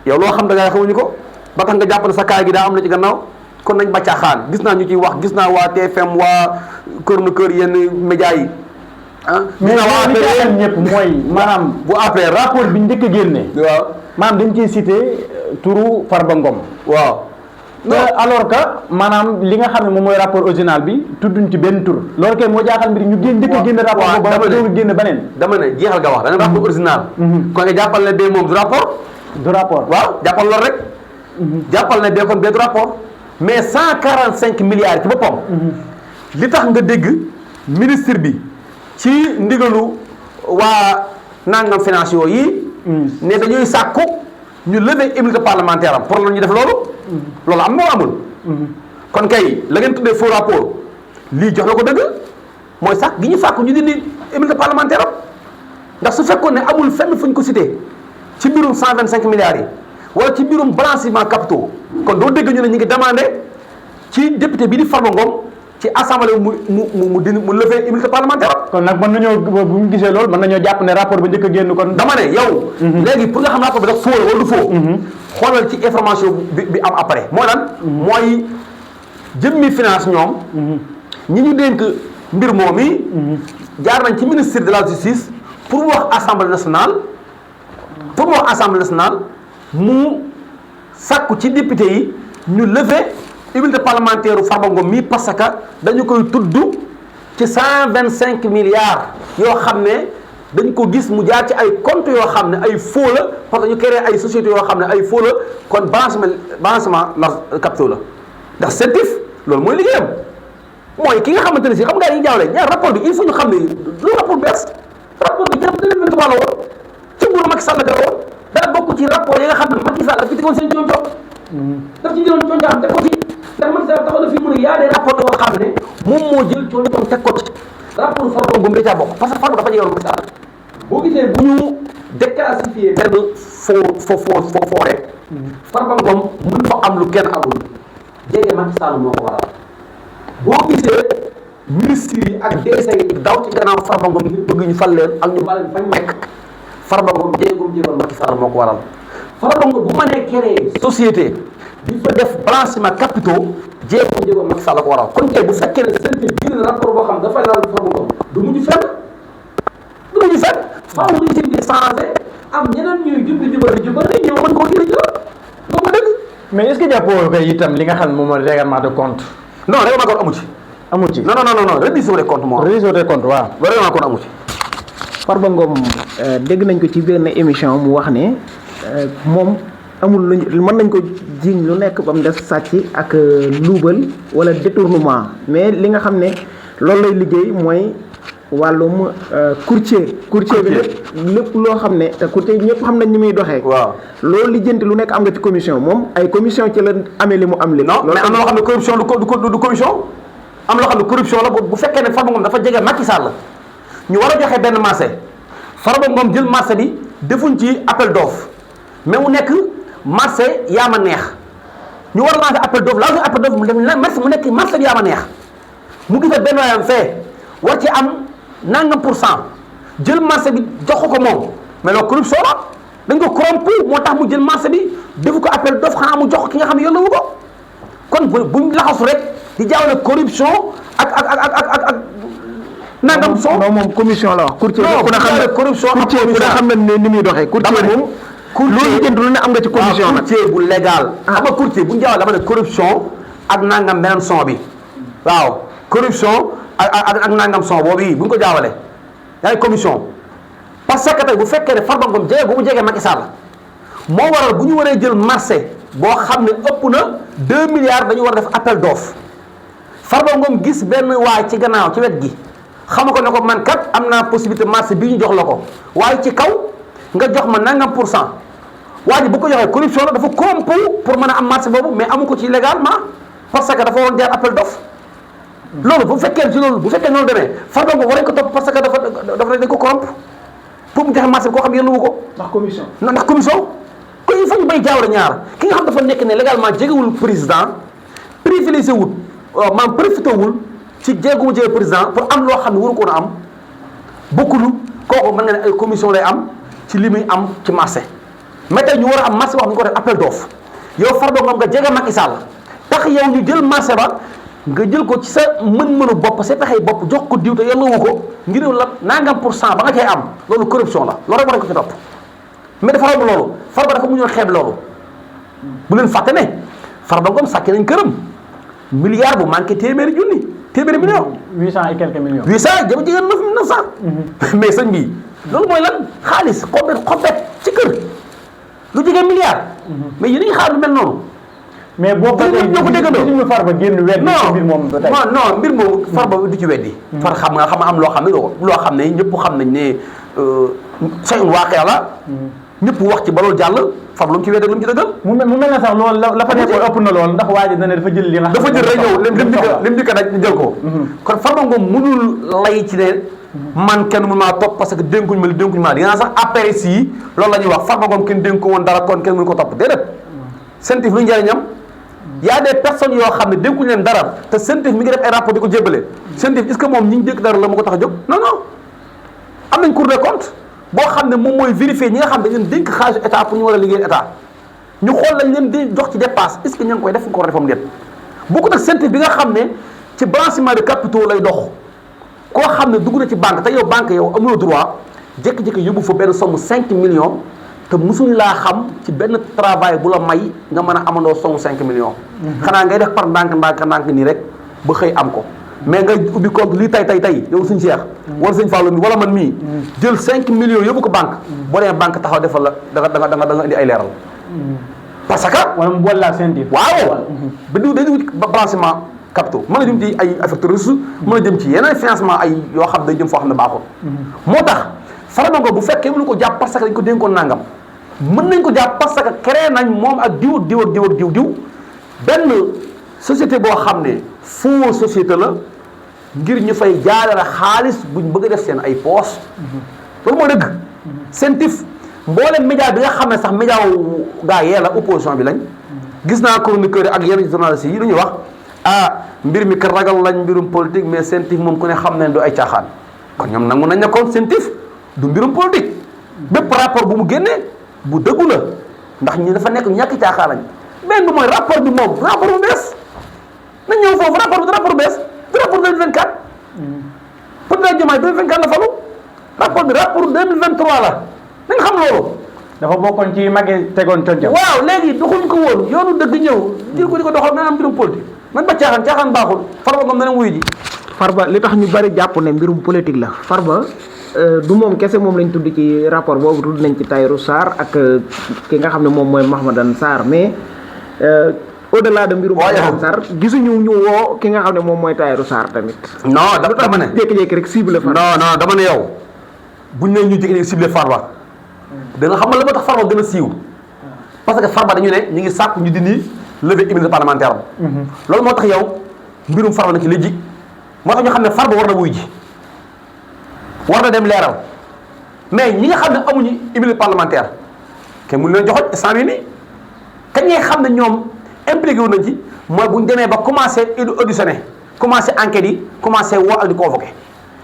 Speaker 1: yow loo xam da ngay xamuñu ko ba tax nga jàpp ne sa kaay gi daa am na ci gannaaw kon nañ bàccaaxaan gis naa ñu ciy wax gis naa waa TFM waa kër na kër yenn médias yi
Speaker 2: mais li jaaxal ñëpp mooy maanaam
Speaker 1: bu APR
Speaker 2: rapport bi njëkk a génne
Speaker 1: waaw
Speaker 2: maanaam dañ ciy cité turu Farba Ngom
Speaker 1: waaw
Speaker 2: alors que maanaam li nga xam ne moom mooy rapport original bi tudduñ ci benn tur loolu kay moo jaaxal mbir ñu njëkk a génn rapport boobu ba doog génn beneen
Speaker 1: dama ne jeexal nga wax da nga rapport original kon nga jàppal ne bee moom du rapport waaw jàppal loolu rek jàppal ne bee kon bee du rapport mais 145 milliards ci boppam li tax nga dégg ministre bi ci ndigalu waa nangam finance yi ne dañuy sàkku ñu lever immunité parlementaire am pour la ñu def loolu am moo amul kon kay la ngeen tuddee faux rapport lii jox na ko dëgg mooy sax gi ñu sàkku ñu dindi immunité parlementaire am ndax su fekkoon ne amul fenn fu ñu ko cité ci mbirum 125 milliards yi wala ci mbirum blanchiment capitaux kon doo dégg ñu ne ñu ngi demandé ci député bi di Farba Ngom ci assemblée mu lever immunité parlementaire.
Speaker 2: kon nag mën nañoo bu ñu gisee loolu mën nañoo jàpp ne rapport bi njëkk a génn kon.
Speaker 1: dama ne yow. léegi pour nga xam rapport bi dafa faux wala du faux. xoolal ci information bi am après mooy lan. mooy jëmmi finance ñoom. ñi ñu dénk mbir moom yi. jaar nañ ci ministère de la justice pour mu wax assemblée nationale mu sakku ci député yi ñu lever immunité parlementaire u Farba Ngom mii parce que dañu koy tudd ci 125 milliards yoo xam ne dañ ko gis mu jaar ci ay compte yoo xam ne ay faux la parce que ñu créé ay sociétés yoo xam ne ay faux la kon balancement la capitaux la ndax CENTIF loolu mooy liggéeyam mooy ki nga xamante ne si xam nga dañuy jaawle ñaar rapport bi il faut ñu xam ne lu rapport bees rapport bi jàpp 2023 la woon ci nguuru Macky Sall la woon daa bokk ci rapport yi nga xam ne Macky Sall daf ci tegoon seen joon jox daf ci jëloon coon jaam teg ko ci ndax Macky Sall taxaw na fii mu ne yaa des rapport yoo xam ne moom moo jël coon joon teg ko ci rapport Farba Ngom da caa bokk parce que Farba dafa jegewoon Macky Sall boo gisee bu ñu déclassifié benn foo rek Farba Ngom mën fa am lu kenn amul jege Macky Sall moo ko waral boo gisee ministre yi ak DC yi daw ci gannaaw Farba Ngom ñu bëgg ñu fal leen ak ñu bàyyi fañ nekk Farba Ngom jéegoon Macky Sall moo ko waral Farba Ngom bu mënee créer société di fa def blanchiment capitaux jéegoon Macky Sall ko waral kon tey bu fekkee ne seen biir rapport boo xam dafay laal Farba Ngom du mujj fenn faaw ñu ci di changé am ñeneen ñuy jubali ñëw mën koo gën a jël loolu dëgg.
Speaker 2: mais est-ce que jàppoo ko itam li nga xam ne moom mooy règlement de compte.
Speaker 1: non règlement de compte amu ci.
Speaker 2: amu ci
Speaker 1: non reddition des comptes moo am.
Speaker 2: reddition des comptes waaw.
Speaker 1: règlement de compte amu ci.
Speaker 4: Farba Ngom dégg nañ ko ci benn émission mu wax ne moom amul luñ mën nañ ko jiiñ lu nekk ba mu def sàcc ak luubal wala détournement mais li nga xam ne loolu lay liggéey mooy wàllum courtier bi lépp loo xam ne te courtier ñëpp xam nañ ni muy doxee.
Speaker 1: waaw
Speaker 4: loolu lijjanti lu nekk am nga ci commission moom ay commission ci la amee li mu am li
Speaker 1: non mais am na loo xam ne corruption du commission am loo xam ne corruption la bu fekkee ne Farba Ngom dafa jege Macky Sall ñu war a joxe benn marché Farba Ngom jël marché bi defuñ ci appel d'offre mais mu nekk marché yaa ma neex ñu war a lancer appel d'offre lancer appel d'offre mu nekk marché bi yaa ma neex mu gis benn waayam fee war ci am nangam % jël marché bi jox ko moom mais loolu corruption la dañ ko corrompu moo tax mu jël marché bi defu ko appel d'offre xanaa mu jox ko ki nga xam ne yónnewu ko kon buñ laxasu rek di jaawale corruption ak nangam son
Speaker 4: non moom commission la wax. courtier ku ne xam ne
Speaker 1: corruption
Speaker 4: courtier ku ne xam ne ni muy doxee. courtier moom loolu jënd lu ne am nga ci commission nag.
Speaker 1: courtier bu légal. xam nga courtier bu ñu jaawale dama ne corruption ak nangam beneen son bi waaw corruption ak nangam son boobu yi bu ñu ko jaawale yaa ngi commission parce que tey bu fekkee ne Farba Ngom jege bu mu jege Macky Sall moo waral bu ñu waree jël marché boo xam ne ëpp na 2 milliards dañu war a def appel d'offre Farba Ngom gis benn waay ci gannaaw ci wet gi xam ko ne ko man kat am naa possibilité marché bii ñu jox la ko waaye ci kaw nga jox ma nangam % waa ji bu ko joxee corruption la dafa corrompu pour mën a am marché boobu mais amu ko ci légalement parce que dafa war jaar appel d'offre loolu bu fekkee ci loolu bu fekkee noonu demee Farba Ngom war nañ ko topp parce que dafa dañ ko corrompre pour mu joxe marché bi koo xam yëngu ko.
Speaker 4: ndax commission.
Speaker 1: ndax commission kon il faut ñu bay jaawale ñaar ki nga xam dafa nekk ne légalement jegewul président privilégié wul maanaam profité wul ci jéegu mu jege président pour am loo xam ne waru ko a am bokkulu kooku mën nga ne ay commission lay am ci li muy am ci marché mais tey ñu war a am marché boo xam ne ñu ko def appel d'offre yow Farba Ngom nga jege Macky Sall tax yow ñu jël marché ba nga jël ko ci sa mën-mënu bopp sa pexey bopp jox ko diw te yelluwu ko ngir la nangam % ba nga cay am loolu corruption la loolu rek war nañ ko ci topp mais dafa romb loolu Farba dafa mu ñoon xeeb loolu bu leen fàtte ne Farba Ngom sàcc nañ këram milliard bu manqué téeméeri million
Speaker 2: 800 et quelques millions
Speaker 1: 800 jëm jigéen 900 mais sëñ bi loolu mooy lan xaalis xobet ci kër lu jege milliard mais yéen a ngi xaar lu mel noonu
Speaker 2: mais boo ko
Speaker 1: ñoo ko déggandoo
Speaker 2: ñu Farba génn weddi mbir moom ba tey
Speaker 1: non mbir moom Farba du ci weddi far xam nga am loo xam ne loo xam ne ñëpp xam nañ ne c'est une waaqia la ñëpp wax ci ba loolu jàll Farba lu mu ci weddi lu mu ci dëggal
Speaker 2: mu mel na sax loolu la fa nekkoon ëpp na lool ndax waa ji dana dafa jël li nga
Speaker 1: dafa jël rek ñëw lim di ko daj ñu jël ko kon Farba Ngom mënul lay ci ne man kenn mënu maa topp parce que dénkuñu ma li dénkuñu ma dinaa sax APS yi loolu la ñuy wax Farba Ngom kenn dénku woon dara kon kenn mënu ko topp déedéet CENTIF lu njëriñam y a des personnes yoo xam ne dénkuñu leen dara te CENTIF mi ngi def ay rapport di ko jébbale CENTIF est-ce que moom ñi ñu dénk dara la mu ko tax a jóg non am nañ Cour des comptes boo xam ne moom mooy vérifier ñi nga xam ne dañ leen dénk xaalisu état pour ñu war a liggéey état ñu xool lañ leen di jox ci dépasse est-ce que ña ngi koy def ñu ko war a defam déet bokkut ak CENTIF bi nga xam ne ci blanchiment de capitaux lay dox koo xam ne dugg na ci banque te yow banque yow amuloo droit jékki-jékki yóbbu fa benn somme 5 millions te musuñ laa xam ci benn travail bu la may nga mën a amandoo song 5 millions. xanaa ngay def par ndànk nii rek ba xëy am ko mais nga ubbi compte lii tey yow suñ Cheikh. wala suñ Fallou mi wala man mii. jël 5 millions yóbbu ko banque. boo demee banque taxaw defal la da nga indi ay leeral. parce que.
Speaker 2: wala mu boole laa seen
Speaker 1: waaw. dañuy wut blanchiment capitaux mën a jëm ci ay affecté ressources. mën a jëm ci yeneen financement ay yoo xam day jëm foo xam ne baaxul. moo tax Farba Ngom bu fekkee mënu ko jàpp parce que dañ ko dénkoon nangam. mën nañ ko jàpp parce que créé nañ moom ak diw benn société boo xam ne faux société la ngir ñu fay jaarale xaalis buñ bëgg a def seen ay poches. loolu moo dëgg. seen tif mboolem média bi nga xam ne sax média wu gaa yee la opposition bi lañ. gis naa chroniqueur yi ak yenn journalistes yi lu ñuy wax mbir mi ka ragal lañ mbirum politique mais seen tif moom ku ne xam ne du ay caaxaan. kon ñoom nangu nañ ne kon seen tif du mbirum politique. bépp rapport bu mu génnee bu dëggu la ndax ñi dafa nekk ñàkk caaxaan lañ benn mooy rapport bi moom rapport bu bees nañ ñëw foofu rapport bees du rapport 2024. président Diomaye 2024 la falu rapport bi rapport 2023 la nañ xam loolu.
Speaker 2: dafa bokkoon ci magi tegoon coñjam.
Speaker 1: waaw léegi doxuñ ko woon yoonu dëgg ñëw jël ko di ko doxal maanaam mbirum politique man ba caaxaan baaxul Farba Ngom dana wuyu ji.
Speaker 4: Farba li tax ñu bari jàpp ne mbirum politique la Farba du moom kese moom lañ tudd ci rapport boobu tudd nañ ci Tahirou Sarr ak ki nga xam ne moom mooy Mahmadane Sarr mais au-delà de mbirum Mahmadane Sarr gisuñu ñu woo ki nga xam ne moom mooy Tahirou Sarr tamit.
Speaker 1: non dama ne
Speaker 4: jékki-jékki rek cible Farba.
Speaker 1: non dama ne yow buñ ne ñu jékki-jékki cible Farba da nga xam nga la moo tax Farba gën a siiw parce que Farba dañu ne ñu ngi sàkk ñu dindi lever immunité parlementaire loolu moo tax yow mbirum Farba na ci léegi moo tax ñu xam ne Farba war na wuy ji war na dem leeral mais ñi nga xam ne amuñu immunité parlementaire kenn mënu leen joxoon instant bii nii kañ ngay xam ne ñoom impliqué wu nañ ci mooy bu ñu demee ba commencé auditionné commencé enquête yi commencé woo ak di convoqué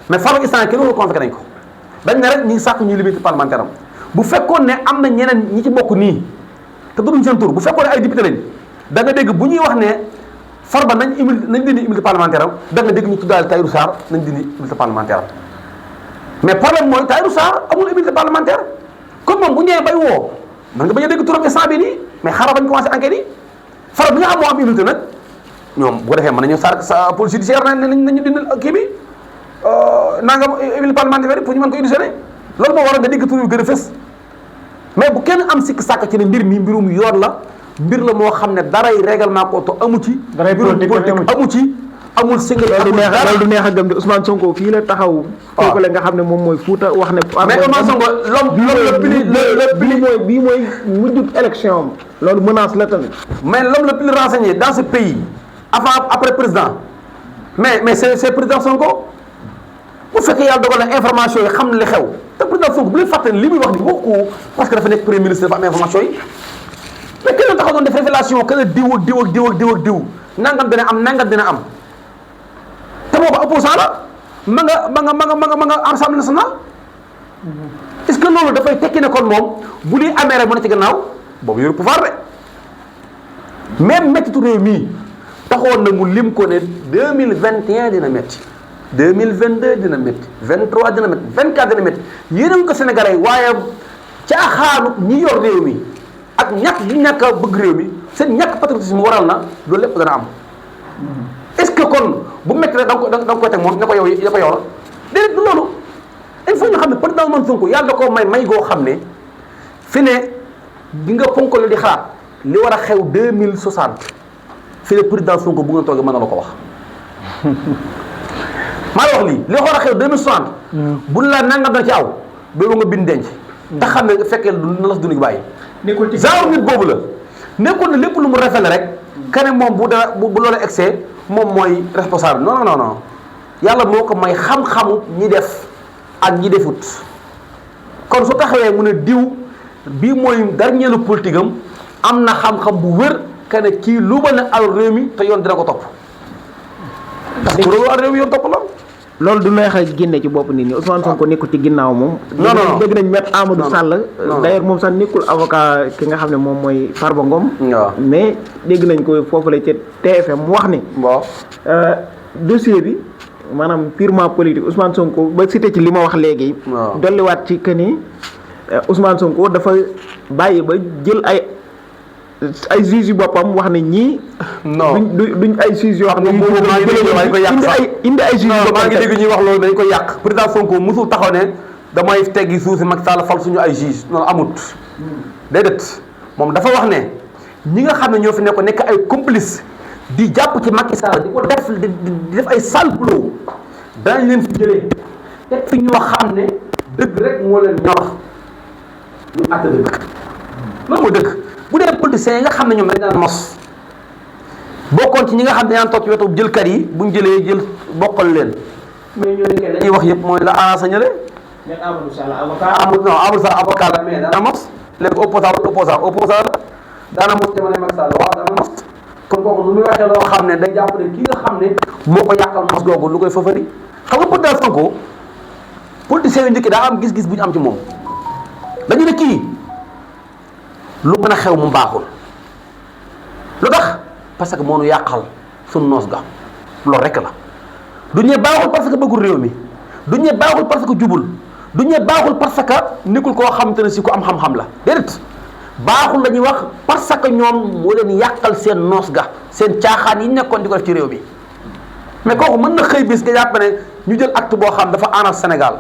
Speaker 1: mais Farba instant kenn wala convoqué nañ ko dañ ne rek ñu ngi sàkk ñu immunité parlementaire am bu fekkoon ne am na ñeneen ñi ci bokk nii te duruñ seen tur bu fekkoon ne ay député lañ da nga dégg bu ñuy wax ne Farba nañ dindi immunité parlementaire am da nga dégg ñu tuddaale Tahirou Sarr nañ dindi immunité parlementaire am mais problème mooy Tahirou Sarr amul immunité parlementaire kon moom bu ñëwee bay woo man nga bañ a dégg turam instant bi nii mais xaaral bañ commencé enquête yi Farba bi nga xam moo am immunité nag ñoom bu ko defee mën nañu sa police judiciaire nañu dindi kii bi nangam immunité parlementaire pour ñu mën ko auditionné loolu moo waral nga dégg tur yu gën a fës mais bu kenn am sikk sàkk ci ne mbir mi mbirum yoon la mbir la moo xam ne daray règlement ko to amu ci.
Speaker 2: daray politique
Speaker 1: amu ci amul single.
Speaker 4: loolu du neex a gëm de Ousmane Sonko fii la taxaw. waaw foofu la nga xam ne moom mooy Fouta wax ne.
Speaker 1: mais Ousmane Sonko l'homme
Speaker 4: bii mooy mujjub élection am. loolu menace la tamit.
Speaker 1: mais l'homme le plus renseigné dans ce pays après président mais c'est président Sonko bu fekkee yàlla dogal na information yi xam na li xew te président Sonko bu leen fàtte li muy wax ni wax ko parce que dafa nekk premier ministre dafa am information yi mais kenn taxaw doon def révélation que diw nangam dina am te boobu opposant la ma nga Assemblée nationale est-ce que loolu dafay tekki ne kon moom bu li amee rek mën na ci gannaaw boobu yoru pouvoir de même méttitu réew mii taxoon na mu lim ko ne 2021 dina métti 2022 dina métti 23 dina métti 24 dina métti yéen ko Sénégalais waaye caaxaanu ñi yor réew mi ak ñàkk a bëgg réew mi seen ñàkk patriotisme waral na loolu lépp dana am est-ce que kon bu métti rek da nga koy teg moom ne ko yow la déedéet du loolu il faut nga xam ne président Ousmane Sonko yàlla da koo may goo xam ne fi ne di nga ponkal di xalaat li war a xew 2060 fi ne président Sonko bu nga toogee mën na la ko wax maa la wax lii li war a xew 2060 bu la nangam dana ci aw boobu nga bind denc te xam ne fekkee na la si dund gi bàyyi genre nit boobu la nekkoon na lépp lu mu rafetlu rek kene moom bu loolu excès moom mooy responsable non yàlla moo ko may xam-xamu ñi def ak ñi defut kon su taxawee mu ne diw bii mooy dernier politique am na xam-xam bu wér kene kii lu ba ne al réew mi te yoon dina ko topp parce que loolu al réew mi yoon topp la
Speaker 4: loolu du neex a génne ci bopp nit ñi Ousmane Sonko nekkul ci ginnaaw moom.
Speaker 1: non
Speaker 4: dégg nañ Maître Amadou Sall. d'ailleurs moom sax nekkul avocat ki nga xam ne moom mooy Farba Ngom. mais dégg nañ ko foofu la ci TFM mu wax ni.
Speaker 1: waaw
Speaker 4: dossier bi maanaam purement politique Ousmane Sonko ba cité ci li ma wax léegi. dolliwaat ci que ni Ousmane Sonko dafa bàyyi ba jël ay juges yu boppam wax ne ñii.
Speaker 1: non
Speaker 4: duñ ay juges yoo xam ne.
Speaker 1: moom maa ngi dégg dañ ko yàq sax
Speaker 4: indi ay juges yu
Speaker 1: maa ngi dégg ñuy wax loolu dañ ko yàq président Sonko musul taxaw ne damay teggi suuf si Macky Sall fal suñu ay juges non amut. déedéet moom dafa wax ne ñi nga xam ne ñoo fi nekk ay complice di jàpp ci Macky Sall di ko def ay sale boulot danañ leen fi jëlee teg fi ñoo xam ne dëgg rek moo leen ñor ñu àtte dëgg loolu mooy dëgg. bu dee politiciens yi nga xam ne ñoom dañ daan mos bokkoon ci ñi nga xam ne daan toog ci wetu jëlkat yi buñ jëlee jël bokkal leen mais ñooñu kay dañuy wax yëpp mooy la enseigné.
Speaker 4: mais Amadou Sall avocat.
Speaker 1: Amadou Sall avocat la mais dana mos léegi opposant daana mos jamono Macky Sall waaw dana mos kon kooku lu muy waxee loo xam ne day jàpp ne kii nga xam ne moo ko yàqal mos googu lu koy fëfëri xam nga président Sonko politiciens yu njëkk daa am gis-gis bu ñu am ci moom dañu ne kii lu mën a xew mu baaxul lu tax parce que moo nu yàqal suñu noos ga loolu rek la du ñee baaxul parce que bëggul réew mi du ñee baaxul parce que jubul du ñee baaxul parce que nekkul koo xamante ne si ku am xam-xam la déedéet baaxul la ñuy wax parce que ñoom moo leen yàqal seen noos ga seen caaxaan yi nekkoon di ko def ci réew mi mais kooku mën na xëy bis nga jàpp ne ñu jël acte boo xam dafa aar Sénégal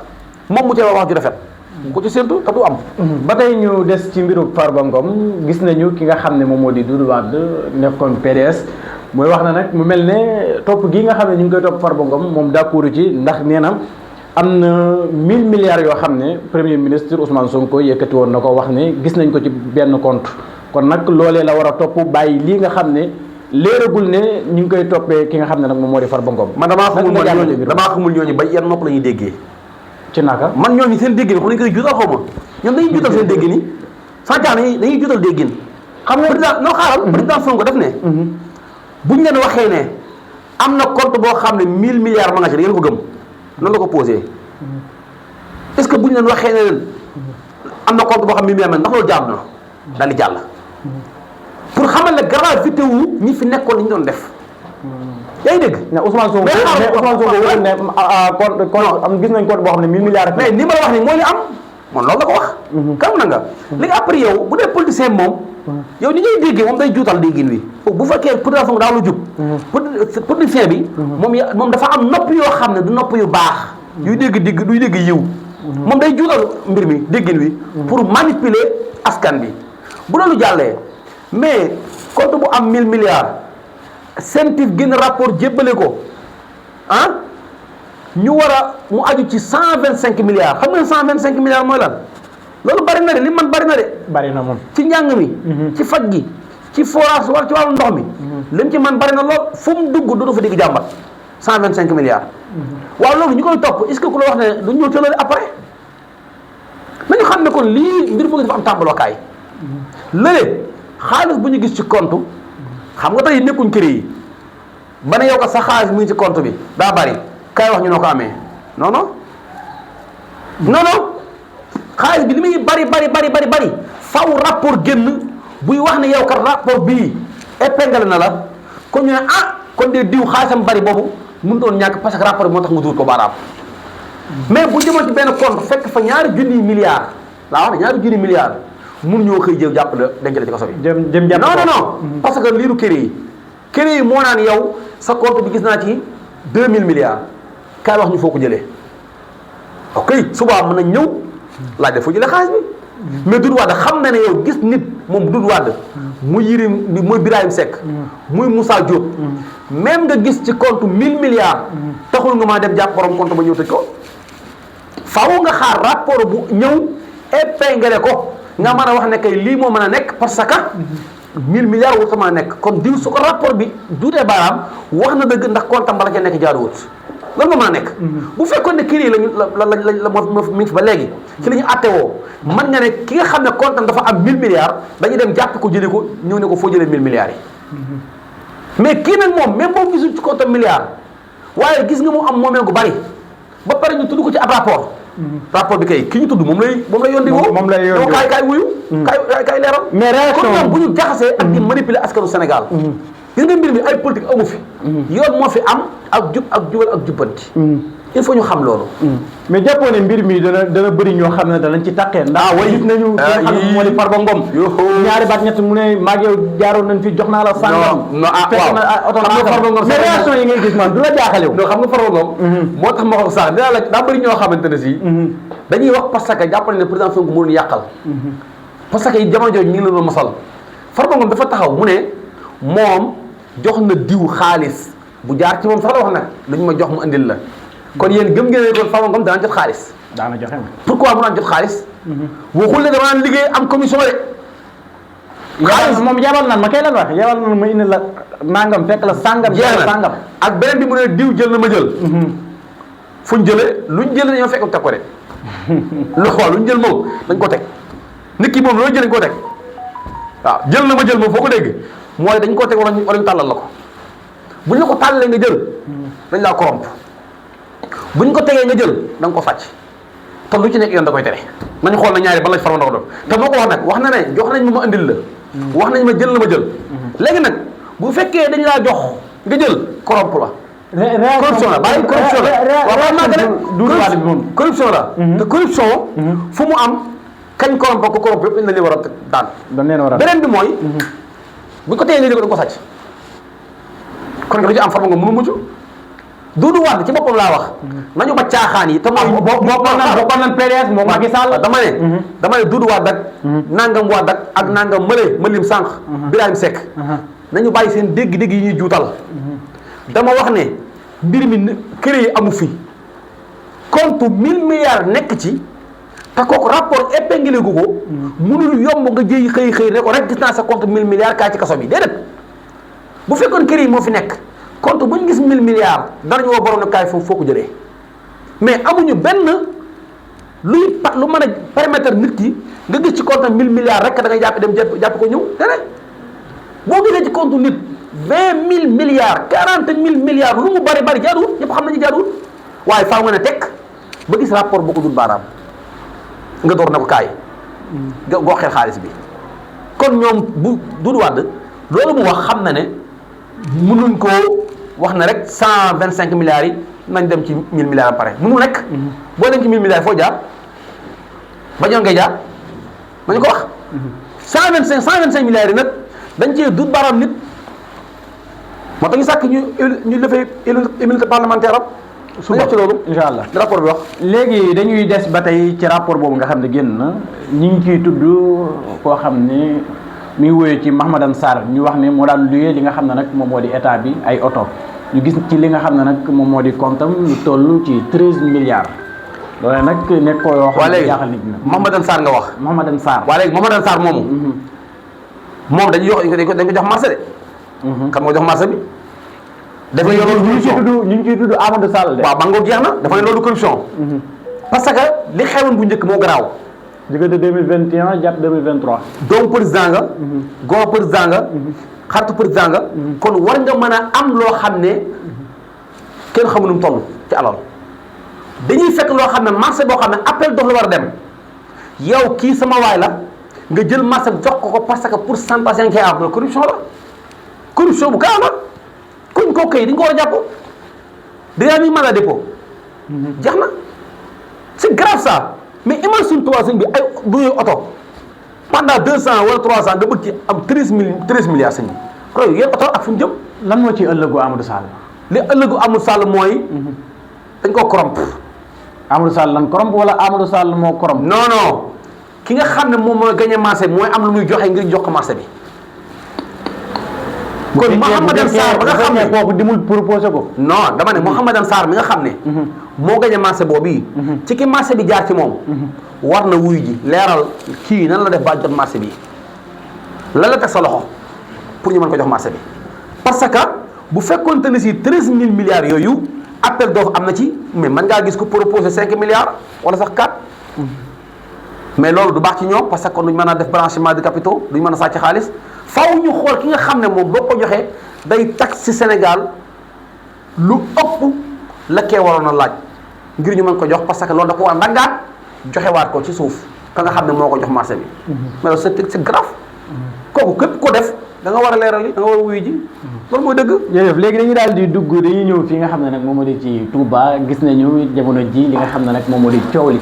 Speaker 1: moom mu cee wax ju rafet ku ci séntu te du am.
Speaker 2: ba tey ñu des ci mbiru Farba Ngom gis nañu ki nga xam ne moom moo di Doudou Wade nekkoon PDS mooy wax na nag mu mel ne topp gi nga xam ne ñu ngi koy topp Farba Ngom moom d'accord ci ndax nee na am na 1000 milliards yoo xam ne premier ministre Ousmane Sonko yëkkati woon na ko wax ne gis nañ ko ci benn compte kon nag loolee la war a topp bàyyi lii nga xam ne léeragul ne ñu ngi koy toppee ki nga xam ne nag moom moo di Farba Ngom.
Speaker 1: man damaa xamul ñooñu ba yan nopp la ñuy déggee.
Speaker 2: ci naka
Speaker 1: man ñooñu seen déggin xam nañu koy juutal xaw ma ñoom dañuy juutal seen déggin yi sànqaax dañuy juutal déggin xam nga président noo xaaral président Sonko def ne buñ leen waxee ne am na compte boo xam ne 1000 milliards ma nga ci da ngeen ko gëm noonu la ko posé est-ce que buñ leen waxee ne leen am na compte boo xam ne 1000 milliards ndax loolu jaam na daal di jàll pour xamal ne gravité wu ñi fi nekkoon li ñu doon def yaa ngi dégg.
Speaker 2: mais Ousmane Sonko wala ne compte am gis nañ compte boo xam ne 1000 milliards.
Speaker 1: mais ni ma la wax ni mooy li am man loolu la ko wax. kam na nga léegi après yow bu dee politicien moom. yow ni ngay déggee moom day juutal déggin wi bu fekkee président Sonko daa la jub. politicien bi. moom dafa am nopp yoo xam ne du nopp yu baax. yuy dégg duy dégg yiw. moom day juutal mbir mi déggin wi. pour manipuler askan bi bu loolu jàllee mais compte bu am 1000 milliards. CENTIF génn rapport jébbale ko ñu war a mu aju ci 125 milliards xam nga 125 milliards mooy lan loolu bari na de li man bari na de.
Speaker 2: bari na moom
Speaker 1: ci njàng mi. ci faj gi ci forage wala ci wàllu ndox mi. lim ci man bari na lool fu mu dugg du fa digg jàmbat 125 milliards. waaw loolu ñu koy topp est-ce que ku la wax ne du ñëw ci loolu après nañu xam ne kon lii mbir mu dafa am tàmbalookaay. lële xaalis bu ñu gis ci compte. xam nga tey nekkuñ kër yi ba ne yow ko sa xaalis mu ngi ci compte bi daa bari kaay wax ñu noo ko amee non non xaalis bi li muy bari faw rapport génn buy wax ne yow kat rapport bii épinglé na la kon ñu ne kon de diw xaalisam bari boobu mënu doon ñàkk parce que rapport bi moo tax mu duur ko baaraam mais bu jëmoon ci benn compte fekk fa ñaari junniy milliards laa wax ne ñaari junniy milliards mun ñoo xëy jëw jàpp la denc la ci kaso bi.
Speaker 2: jëm jàpp
Speaker 1: non parce que liiru kër yi moo naan yow sa compte bi gis naa ci 2000 milliards kaay wax ñu foo ko jëlee ok subaa mën nañ ñëw laaj la foo jëlee xaalis bi mais Doudou Wade xam na ne yow gis nit moom Doudou Wade muy Yirim muy Birahim Seck muy Moussa Diop même nga gis ci compte 1000 milliards taxul nga maa dem jàpp borom compte ba ñëw tëj ko faaw nga xaar rapport bu ñëw épinglé ko nga mën a wax ne kay lii moo mën a nekk parce que 1000 milliards wut mën a nekk kon diw su ko rapport bi duutee baaraam wax na dëgg ndax compte am bala ca nekk jaaruwut loolu moo mën a nekk. bu fekkoon ne kii lañu la mi ngi fi ba léegi ci la ñu attewoo mën nga ne ki nga xam ne compte am dafa am 1000 milliards dañuy dem jàpp ko jëlee ko ñëw ne ko foo jëlee 1000 milliards yi mais kii nag moom même boo gisul ci compte am milliards waaye gis nga mu am moomeel gu bari ba pare ñu tudd ko ci ab rapport bi kay ki ñu tudd moom lay yónni woo
Speaker 2: moom lay yónni
Speaker 1: kaay wuyu kaay leeral
Speaker 2: mais réaction
Speaker 1: kon ñoom bu ñu jaxasee ak di manipuler askanu Sénégal gis nga mbir mi ay politique amu fi yoon moo fi am ak jub ak jubal ak jubbanti il faut ñu xam loolu.
Speaker 2: mais jàppoo ne mbir mi dana bëri ñoo xam ne danañ ci taqee. ndax gis nañu ki nga xam ne moo di Farba Ngom. ñaari baat ñett mu ne maag yow jaaroon nañ fi jox naa la. sàngam
Speaker 1: non waaw
Speaker 2: oto xam nga Farba Ngom mais réaction yi ngay gis man du la jaaxale wu.
Speaker 1: non xam nga Farba Ngom. moo tax ma ko sax dinaa la daa bëri ñoo xamante ne si. dañuy wax parce que jàpp nañ ne président Sonko mënul yàqal. parce que jamono jooju ñu ngi la doon mosal. Farba Ngom dafa taxaw mu ne moom jox na diw xaalis bu jaar ci moom sax la wax nag dañu ma jox mu indil la. kon yéen gëm ngeen ne kon Farba Ngom daan jot xaalis.
Speaker 2: daana joxe ma.
Speaker 1: pourquoi mu daan jot xaalis. waxul ne dama daan liggéey am commission de.
Speaker 2: xaalis moom yabal nan ma kay lan wax yabal nan ma indi la nangam fekk la sàngam.
Speaker 1: jeex na
Speaker 2: sàngam
Speaker 1: ak beneen bi mu ne diw jël na ma jël. fu ñu jëlee luñ jël dañoo fekk teg ko de. lu xool luñ jël moom dañ ko teg nit ki moom loolu jël dañ ko teg waaw jël na ma jël moom foo ko dégg mooy dañ koo teg wala ñu tàllal la ko buñ la ko tàllalee nga jël dañ laa corrompre. buñ ko tegee nga jël da nga ko sàcc te lu ci nekk yoon da koy tere nañ xool na ñaari ban lañ Farba Ngom def te moo ko wax nag wax na ne jox nañ ma indil la. wax nañ ma jël na ma jël. léegi nag bu fekkee dañ laa jox nga jël corrompe la. corruption la bàyyi corruption la corruption la. te corruption fu mu am kañ corrompe ko corrompe yëpp indi li war a daan.
Speaker 2: dañ leen war a
Speaker 1: beneen bi mooy. buñ ko tegee nga jël da nga ko sàcc kon nga lu ci am Farba Ngom mënu mucc. Doudou Wade ci boppam laa wax. nañu ba caaxaan yi te mooy.
Speaker 2: boo nan PDS moom Macky Sall.
Speaker 1: dama ne Doudou Wade ak. nangam Wade ak nangam mëlim sànq. Birahim Seck. nañu bàyyi seen dégg-dégg yi ñuy juutal. dama wax ne mbir mi kër yi amu fi. compte 1000 milliards nekk ci. te kooku rapport épinglé gu ko. mënul yomb nga jëy xëy ne ko rek gis naa sa compte 1000 milliards kaa ci kaso bi déedéet. bu fekkoon kër yi moo fi nekk. compte bu ñu gis 1000 milliards danañu woo borom ne kaay foo ko jëlee mais amuñu benn lu mën a permettre nit ki nga gis ci compte 1000 milliards rek da ngay jàpp ko ñëw déedéet boo gisee ci compte nit 20 000 milliards 40 000 milliards lu mu bari jaaduwul ñëpp xam nañu jaaduwul waaye faaw nga ne tekk ba gis rapport boo ko dul baaraam nga door na ko kaay goo xel xaalis bi kon ñoom bu Doudou Wade loolu mu wax xam na ne mënuñ koo wax na rek 125 milliards yi nañ dem ci 1000 milliards ba pare mënul nekk. boo dem ci 1000 milliards foo jaar ba ñoom ngay jaar nañu ko wax. 125 milliards yi nag dañ cee dut baaraam nit moo tax ñu sàkk ñu defee immunité parlementaire am. su ci loolu
Speaker 2: incha allah
Speaker 1: rapport bi wax.
Speaker 2: léegi dañuy des ba tey ci rapport boobu nga xam ne génn na ñu ngi ciy tudd koo xam ne mi ngi wóyee ci Mahamadan Sarr ñu wax ne moo daan luyee li nga xam ne nag moom moo di état bi ay oto ñu gis ci li nga xam ne nag moom moo di comptam lu toll ci 13 milliards loolu nag nekk ko yoo xam ne jaaxal nit ñi.
Speaker 1: Mahamadan Sarr nga wax.
Speaker 2: Mahamadan Sarr
Speaker 1: waa léegi Mahamadan Sarr moomu. moom dañuy dañ ko jox marché de. kan nga jox marché bi. dafa yor loolu
Speaker 2: ñu ngi ciy tudd Amadou Sall de.
Speaker 1: waaw man nga jeex na dafa ne loolu corruption. parce que li xewoon bu njëkk moo garaaw.
Speaker 2: diggante 2021 jàpp 2023.
Speaker 1: doomu président nga. góor président nga. xaritu président nga. kon war nga mën a am loo xam ne kenn xamu nu mu toll ci alal. dañuy fekk loo xam ne marché boo xam ne appel d'offre la war a dem yow kii sama waay la nga jël marché jox ko parce que pourcentage yaa ngi koy am corruption la corruption bu gaaw la kuñ ko kay dañ ko war a jàpp déjà ñu mandat dépôt jeex na c'est grave ça mais imagine toi sëñ bi ay du oto pendant 200 wala 300 nga bëgg ci am 13 milliards sëñ bi loolu yéen oto ak fu mu jëm.
Speaker 2: lan moo ci ëllëgu Amadou Sall.
Speaker 1: li ëllëgu Amadou Sall mooy. dañ koo corrompre.
Speaker 2: Amadou Sall lan corrompre wala Amadou Sall moo corrompre.
Speaker 1: non ki nga xam ne moom mooy gagné marché bi mooy am lu muy joxe ngir jox ko marché bi. kon Mahamadan Sarr ba nga xam ne
Speaker 2: kooku dimul proposé ko.
Speaker 1: non dama ne Mahamadan Sarr mi nga xam ne. moo gagné marché boobu. ci ki marché bi jaar ci moom. war na wuy ji leeral kii nan la def ba jot marché bi lan la teg sa loxo pour ñu mën ko jox marché bi. parce que bu fekkoonte ne si 13000 milliards yooyu. appel d'offre am na ci mais mën ngaa gis ko proposé 5 milliards wala sax 4 mais loolu du baax ci ñoom parce que kon duñ mën a def blanchiment de capitaux duñ mën a sàcc xaalis faaw ñu xool ki nga xam ne moom boo ko joxee day tax ci Sénégal lu ëpp la kee waroon a laaj ngir ñu mën ko jox parce que loolu da ko war a ndaggaat joxewaat ko ci suuf ka nga xam ne moo ko jox marché bi. mais loolu c'est grave kooku képp ko def da nga war a leeral yi da nga war a wuyu ji loolu mooy dëgg.
Speaker 2: jërëjëf léegi dañuy daal di dugg dañuy ñëw fi nga xam ne nag moom moo di ci Touba gis nañu jamono ji li nga xam ne nag moom moo di coow li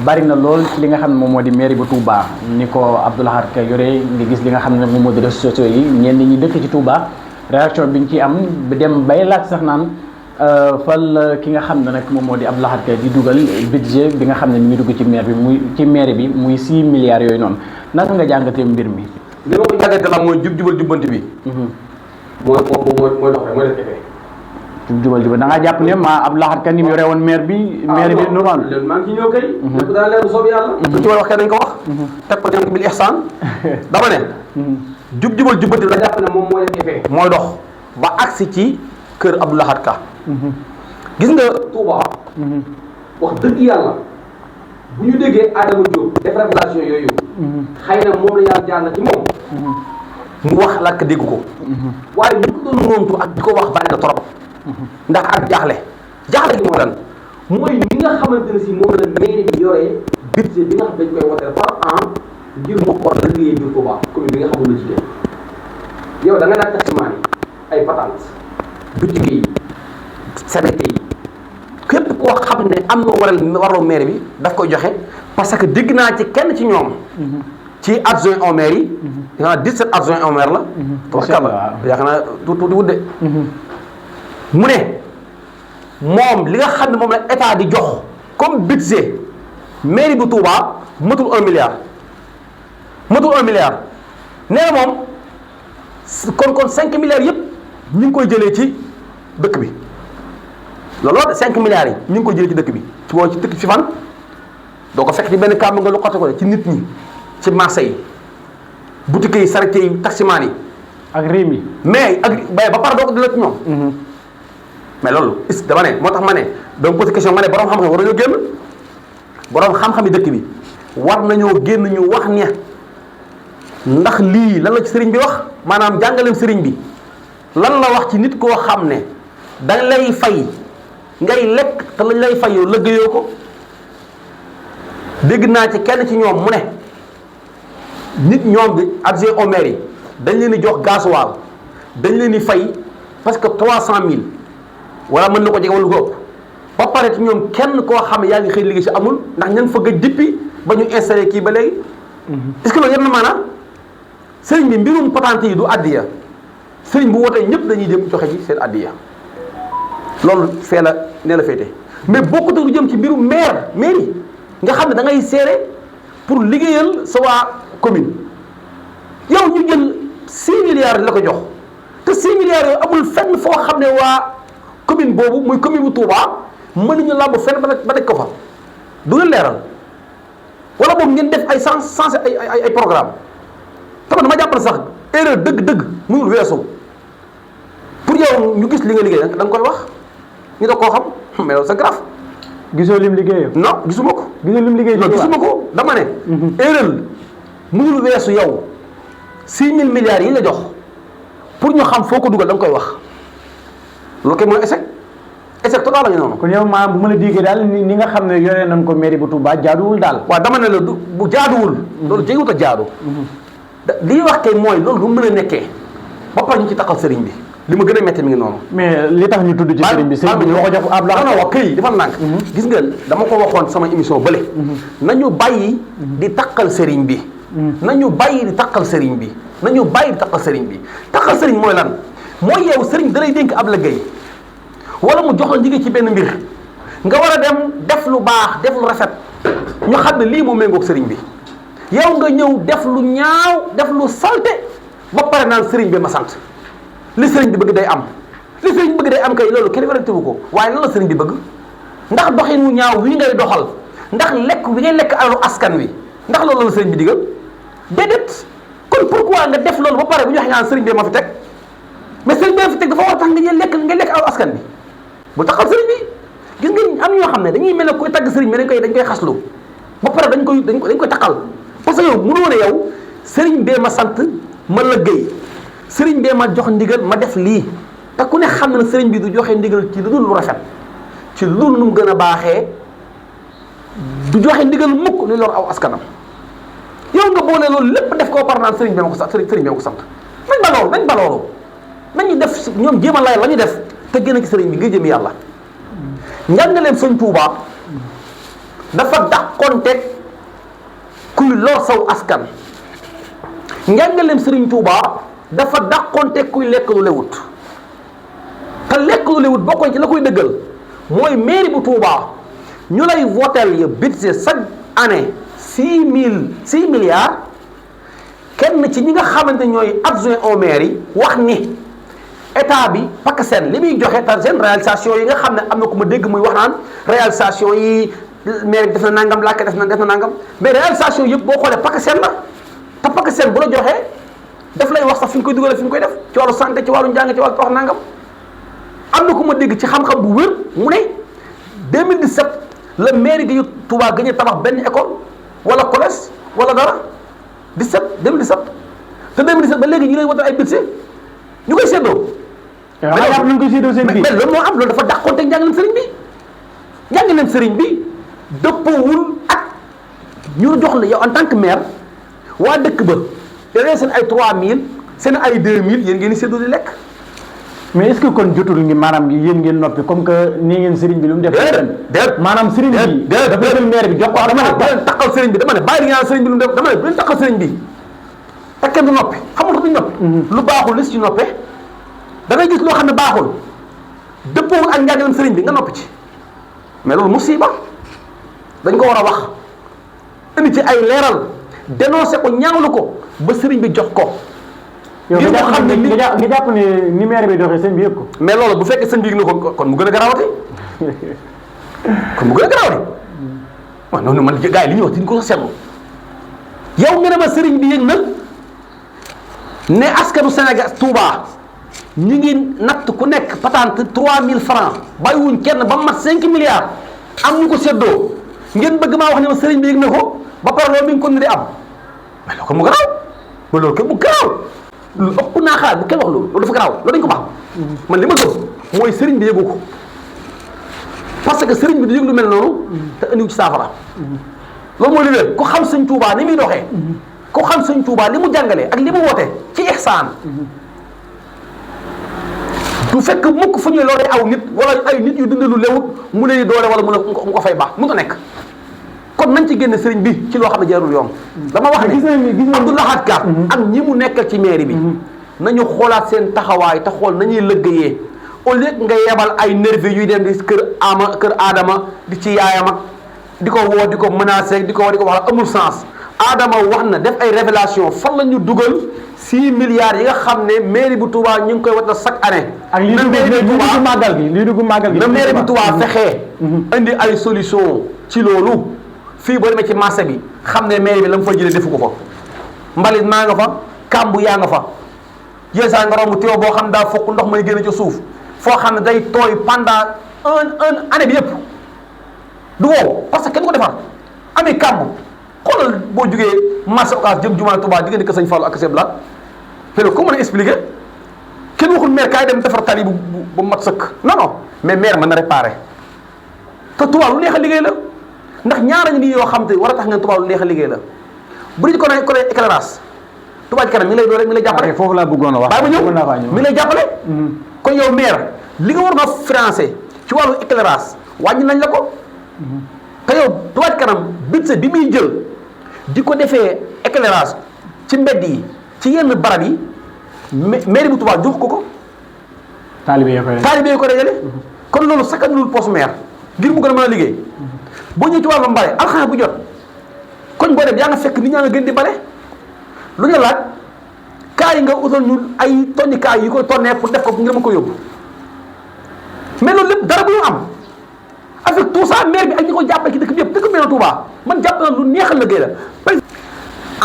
Speaker 2: bari na lool ci li nga xam ne moom moo di mairie bu Touba ni ko Abdou Lahad Ka yore nga gis li nga xam ne moom moo di réseaux sociaux yi ñenn ñi dëkk ci Touba réaction bi ñu ciy am dem bay laaj sax naan fal ki nga xam ne nag moom moo di Abdou Lahad Ka di dugal budget bi nga xam ne mi ngi dugg ci mairie bi muy 6 milliards yooyu noonu naka nga jàngatee mbir mi.
Speaker 1: li ma ko jàngatee la mooy jubal jubbanti bi. mooy dox rek mooy def effet.
Speaker 2: jubal da ngaa jàpp ne Abdou Lahad Ka ni mu yore woon maire bi normal.
Speaker 1: maa ngi ci ñëw kay. lépp dana leer bu soob yàlla. lu ci war a wax kay dañ ko wax. teg ko jàng bil ihsaan. dama ne. jubal jubbanti la jàpp ne moom mooy def effet. mooy dox ba agsi ci kër Abdou Lahad Ka. gis nga Touba. wax dëgg yàlla bu ñu déggee Adama Diop def révélation yooyu. xëy na moom la yàlla jaar na ci moom. mu wax lakk dégg ko. waaye ñu ko doon moomtu ak di ko wax bari na trop. ndax ak jaaxle gi mooy lan mooy ni nga xamante ne si moom la mairie bi yoree budget bi nga xam dañ koy woteel par an ngir mu war la liggéey biir Touba commune bi nga xam ne la jigéen yow da nga naan taximaan yi ay patente boutique yi CDT yi képp koo xam ne am na warloo mairie bi daf koy joxe parce que dégg naa ci kenn ci ñoom ci adjoint au maire yi yaakaar naa 17 adjoint au maire la tabarkalla yaakaar naa tuuti wudde mu ne moom li nga xam ne moom la état di jox comme budget mairie bu Touba matul 1 milliard nee na moom kon 5 milliards yëpp ñu ngi koy jëlee ci dëkk bi looloo de 5 milliards yi ñu ngi koy jëlee ci dëkk bi ci boo ci dëkk ci fan doo ko fekk ci benn kàmb nga lu xote ko ci nit ñi ci marché yi boutique yi charité yi taximaan yi
Speaker 2: ak réew mi
Speaker 1: mais ak ba pare doo ko delloo ci ñoom. mais loolu dama ne moo tax ma ne donc posé question ma ne borom xam-xam war nañoo génn borom xam-xam yi dëkk bi war nañoo génn ñu wax ne ndax lii lan la ci sëriñ bi wax maanaam jàngaleem sëriñ bi lan la wax ci nit koo xam ne dañ lay fay ngay lekk te lañ lay fay yow lëggéeyoo ko dégg naa ci kenn ci ñoom mu ne nit ñoom bi adjoint au maire yi dañ leen di jox gasoil dañ leen di fay parce que 300000 wala mën na ko jege wala lu ko ëpp ba pare ci ñoom kenn koo xam ne yaa ngi xëy liggéey si amul ndax ña nga fa gëj dippi ba ñu installé kii ba léegi. est-ce que loolu yem na maanaam sëriñ bi mbirum patente yi du addiya sëriñ bu wootee ñëpp dañuy dem joxe ci seen addiya loolu fee la nee la féete mais bokkut lu jëm ci mbirum mairie nga xam ne da ngay seere pour liggéeyal sa waa commune yow ñu jël 6 milliards la ko jox te 6 milliards yooyu amul fenn foo xam ne waa commune boobu muy commune bu Touba mënuñu làmb fenn ba daj ko fa du ngeen leeral wala boobu ngeen def ay sensé ay programme tamit dama jàpp ne sax erreur dëgg-dëgg mënul weesu pour yow ñu gis li nga liggéey da nga koy wax ñu doog koo xam mais loolu c'est grave.
Speaker 2: gisoo lim liggéeyam.
Speaker 1: non gisuma ko.
Speaker 2: gisoo lim liggéey
Speaker 1: non gisuma ko dama ne. erreur mënul weesu yow 6000 milliards yi la jox pour ñu xam foo ko dugal da nga koy wax loolu kay mooy échec total la ñu noonu.
Speaker 2: kon yow maanaam bu ma la déggee daal ni nga xam ne yore nañ ko mairie bu Touba jaaduwul daal.
Speaker 1: waaw dama ne la bu jaaduwul. loolu jegewut a jaadu. li ñuy wax kay mooy loolu du mën a nekkee ba pare ñu ci taxal sëriñ bi li ma gën a métti mi ngi noonu.
Speaker 2: mais li tax ñu tudd ci sëriñ bi sëriñ bi ñoo ko jox ab la.
Speaker 1: non kay dafa nànk. gis nga dama ko waxoon sama émission bële. nañu bàyyi di takkal sëriñ bi. nañu bàyyi di takkal sëriñ bi. nañu bàyyi di takkal sëriñ bi takkal sëriñ mooy lan mooy yow sëriñ da lay dénk ab liggéey wala mu jox la njëge ci benn mbir nga war a dem def lu baax def lu rafet ñu xam ne lii moo méngoog sëriñ bi yow nga ñëw def lu ñaaw def lu salte ba pare naan sëriñ bi ma sant li sëriñ bi bëgg day am li sëriñ bi bëgg day am kay loolu kenn werante wu ko waaye lan la sëriñ bi bëgg ndax doxin wu ñaaw wi ngay doxal ndax lekk wi ngay lekk alalu askan wi ndax loolu la sëriñ bi digal déedéet kon pourquoi nga def loolu ba pare bu ñu waxee naan sëriñ bi ma fi teg mais sëriñ bi ma fi teg dafa war a tax nga lekk alalu askan bi bu taxal sëriñ bi gis nga am ñoo xam ne dañuy mel ne koy tagg sëriñ bi dañ koy xaslu ba pare dañ koy taxal parce que yow mënoo ne yow sëriñ bee ma sant ma liggéey sëriñ bee ma jox ndigal ma def lii te ku ne xam na ne sëriñ bi du joxe ndigal ci lu dul lu rafet ci lu dul nu mu gën a baaxee du joxe ndigal mukk lu lor aw askanam yow nga boole loolu lépp def koo par naan sëriñ bee ma ko sant sëriñ bee ma ko sant nañ ba loolu nañu def ñoom jéem a lay la ñu def te gën a ci sëriñ bi nga jëm yàlla njàngaleem sëñ Tuubaa dafa dàqonteeg kuy lor saw askan njàngaleem sëriñ Tuubaa dafa dàqonteeg kuy lekk lu lewut te lekk lu lewut bokkoon ci la koy dëggal mooy mairie bu Tuubaa ñu lay votel ya budget chaque année 6 milliards kenn ci ñi nga xamante ñooy adjoint au maire yi wax ni état bi PACASEN li muy joxe te seen réalisation yi nga xam ne am na ku ma dégg muy wax naan réalisation yi maire bi def na nangam làkk def na nangam mais réalisation yëpp boo xoolee PACASEN la te PACASEN bu la joxee daf lay wax sax fi ñu koy dugalee fi ñu koy def ci wàllu santé ci wàllu njàng ci wàllu wax nangam am na ku ma dégg ci xam-xam bu wér mu ne 2017 la maire gi yu Touba gën a tabax benn école wala collège wala dara 2017 te 2017 ba léegi ñu lay wotal ay budget ñu koy séddoo.
Speaker 2: waaw ñu ngi koy séddoo seen biir
Speaker 1: mais loolu moo am loolu dafa dàqonte njàngaleem sëriñ bi njàngaleem sëriñ bi dëppoowul ak ñu jox la yow en tant que maire waa dëkk ba yore seen ay 3000 seen ay 2000 yéen ngeen di séddoo di lekk.
Speaker 2: mais est-ce que kon jotul ngi maanaam yéen ngeen noppi comme que nii ngeen sëriñ bi lu mu def.
Speaker 1: déedéet
Speaker 2: maanaam sëriñ bi dafa jël maire bi jox ko.
Speaker 1: dama ne bu leen taxal sëriñ bi dama ne bàyyi li nga naan sëriñ bi lu mu def dama ne bu leen taxal sëriñ bi te kenn du noppi xamul tax duñ noppi. lu baaxul li ci noppee da ngay gis loo xam ne baaxul dëppoowul ak njàngaleem sëriñ bi nga noppi ci mais loolu musiba dañ ko war a wax indi ci ay leeral dénoncé ko ñaawlu ko ba sëriñ bi jox ko.
Speaker 2: yow nga jàpp ne ni maire bi doxee sëñ bi yëpp ko.
Speaker 1: mais loolu bu fekkee sëñ bi yëg na ko kon mu gën a garaawati kon mu gën a garaawati waaw noonu man gars yi li ñuy wax di ko seetlu yow nga ne ma sëriñ bi yëg na ne askanu Sénégal Touba ñu ngi natt ku nekk patente 3000 francs bàyyiwuñ kenn ba mat 5 milliards am ñu ko séddoo ngeen bëgg maa wax ne ma sëriñ bi yëg na ko ba pare loolu mi ngi ko ni di am mais loolu kon mu garaaw mais loolu kenn mu garaaw lu ëpp naa xalaat bu kenn wax loolu dafa garaaw loolu dañ ko baax man li ma gëm mooy sëriñ bi yëgu ko parce que sëriñ bi du yëg lu mel noonu te indiwu ci saafara loolu mooy li wér ku xam sëñ Tuubaa ni muy doxee ku xam sëñ Tuubaa li mu jàngalee ak li mu woote ci ihsaan du fekk mukk fu ñuy loree aw nit wala ay nit yu dundee lu lewut mu ne doole wala mu ko fay baax mu ko nekk kon nañ ci génne sëriñ bi ci loo xam ne jarul yoon dama wax ne Abdou Lahad Ka ak ñi mu nekkal ci mairie bi nañu xoolaat seen taxawaay te xool nañuy lëggéeyee au lieu nga yebal ay nervi yuy dem di kër Adama di ci yaayam ak di ko woo di ko menacé di ko wax amul sens Adama wax na def ay révélation fan la ñu dugal 6 milliards yi nga xam ne mairie bu Touba ñu ngi koy wata chaque année.
Speaker 2: ak lii dugg màggal gi lii dugg màggal gi.
Speaker 1: na mairie bu Touba fexee indi ay solution ci loolu fii boo demee ci marché bi xam ne mairie bi la mu fa jëlee defu ko fa mbalit maa nga fa kàmbu yaa nga fa yéen saa nga romb tuyau boo xam daa fokk ndox may génn ci suuf foo xam ne day tooy pendant un année bi yëpp du wow parce que kenn ko defar amee kàmbu xoolal boo jugee marché Ocass jëm jumaa Touba diggante kër Sëñ Fallu ak Sëñ Blaat te ko mën a expliquer kenn waxul maire kaay dem defar tali bu mat sëkk non mais maire mën na réparer te Touba lu neex a liggéey la ndax ñaara ngi nii yoo xam te war a tax ngeen Touba lu neex a liggéey la bu ñu ko ne éclairage Touba Ca Kanam mi ngi lay doon rek mi lay jàppale.
Speaker 2: foofu laa bëggoon a wax.
Speaker 1: bàyyi ma ñëw mi lay jàppale. kon yow maire li nga war na financé ci wàllu éclairage wàññi nañ la ko. te yow Touba Ca Kanam budget bi muy jël di ko defee éclairage ci mbedd yi ci yenn barab yi mairie bu Touba jox ko.
Speaker 2: taalibe yi
Speaker 1: ko dajale. kon loolu sakkanul poste maire ngir mu gën a mën a liggéey. boo ñëwee ci wàllu mbale alxames bu jot koñ boo dem yaa nga fekk nit ñaa nga gën di bale lu ñu laaj kaa yi nga utal ñu ay tonni kaa yi koy tonnee pour def ko ngir ma ko yóbbu mais loolu lépp dara bu ñu am avec tout ça maire bi ak ñi ko jàppale ci dëkk bi yëpp dëkk mel na Touba man jàpp na lu neexal liggéey la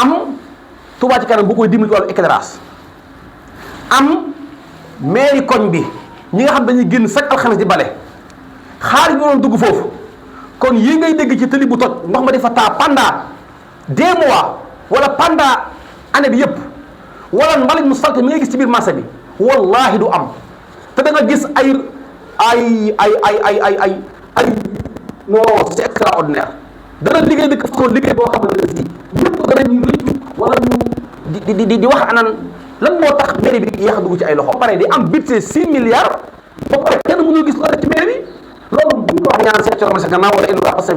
Speaker 1: am Touba Ca Kanam bu koy dimbali ci wàllu éclairage am mairie koñ bi ñi nga xam dañuy génn chaque alxames di bale xaalis bi doon dugg foofu kon yi ngay dégg ci tëli bu toj ndox ma di fa taa pendant 2 mois wala pendant année bi yëpp wala mbalit mu salte mi ngay gis ci biir marché bi wallahi du am te da nga gis ay non c'est extraordinaire dana liggéey dëkk façon liggéey boo xamante ne si ñëpp danañu rëccu wala ñu di wax anan lan moo tax mairie bi yéex a dugg ci ay loxo. ba pare di am budget 6 milliards ba pare kenn mënul gis loolu ci mairie bi loolu bu ñu wax ñaan seet coono sa gannaaw wala indi waa parce que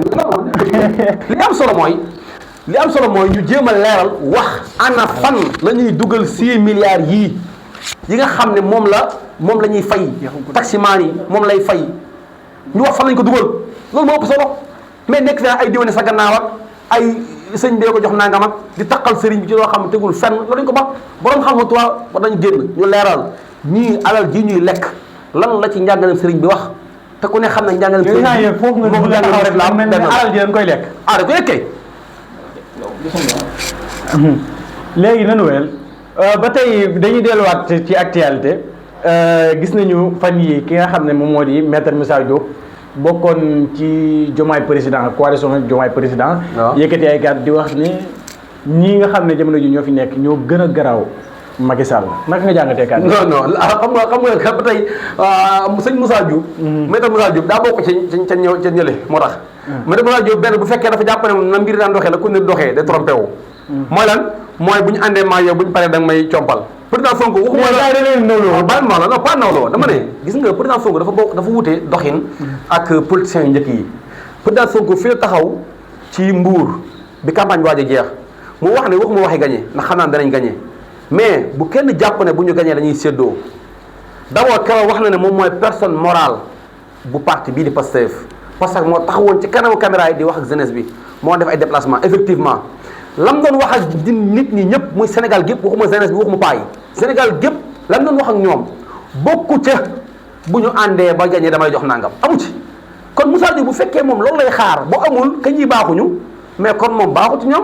Speaker 1: li am solo mooy ñu jéem a leeral wax ana fan la ñuy dugal 6 milliards yii yi nga xam ne moom la ñuy fay taximaan yi moom lay fay ñu wax fan lañ ko dugal loolu moo ëpp solo mais nekk fi ay diwane sa gannaaw ak ay sëñ bee ko jox nangam ak di taqal sëriñ bi ci loo xam ne tegul fenn loolu dañ ko ba borom xam-xam tubaab war nañu génn ñu leeral ñii alal ji ñuy lekk lan la ci njàngaleem sëriñ bi wax te ku ne xam ne njàngaleem sëriñ bi
Speaker 2: foofu nga
Speaker 1: moom njàngaleem rek la am benn
Speaker 2: alal ji dañ koy lekk.
Speaker 1: da koy lekkee.
Speaker 2: léegi nanu wel ba tey dañuy delluwaat ci actualité gis nañu fan yi ki nga xam ne moom moo di maître Moussa Diop bokkoon ci Diomaye président coalition Diomaye président.
Speaker 1: waaw
Speaker 2: yëkkati ay kàddu di wax ne ñii nga xam ne jamono ji ñoo fi nekk ñoo gën a garaaw Macky Sall naka nga jàngatee kàddu.
Speaker 1: non xam nga ba tey sëñ Moussa Diop. maître Moussa Diop daa bokk ca ñële moo tax. maître Moussa Diop benn bu fekkee dafa jàpp ne na mbir daan doxee la ku ne doxee day trompé wu. mooy lan mooy bu ñu àndee maa yow bu ñu paree da nga may compal. président Sonko waxuma la baal ma la non pas nawloo dama ne gis nga président Sonko dafa wutee doxin ak politiciens yu njëkk yi. président Sonko fii la taxaw ci Mbour bi campagne bi waaj a jeex mu wax ne waxuma waxi gagné ndax xam naa danañ gagné mais bu kenn jàpp ne bu ñu gagné dañuy séddoo d'abord keroog wax na ne moom mooy personne morale bu parti bii di Pastef parce que moo taxawoon ci kanamu caméra yi di wax ak jeunesse bi moo def ay déplacement effectivement lam doon wax ak nit ñi ñëpp muy Sénégal gépp waxuma jeunesse bi waxuma paa yi Sénégal gépp lam doon wax ak ñoom bokku ca bu ñu àndee ba gagné damay jox nangam amu ci kon Moussa Diop bu fekkee moom loolu lay xaar bu amul ka ñuy baaxuñu mais kon moom baaxu ci ñoom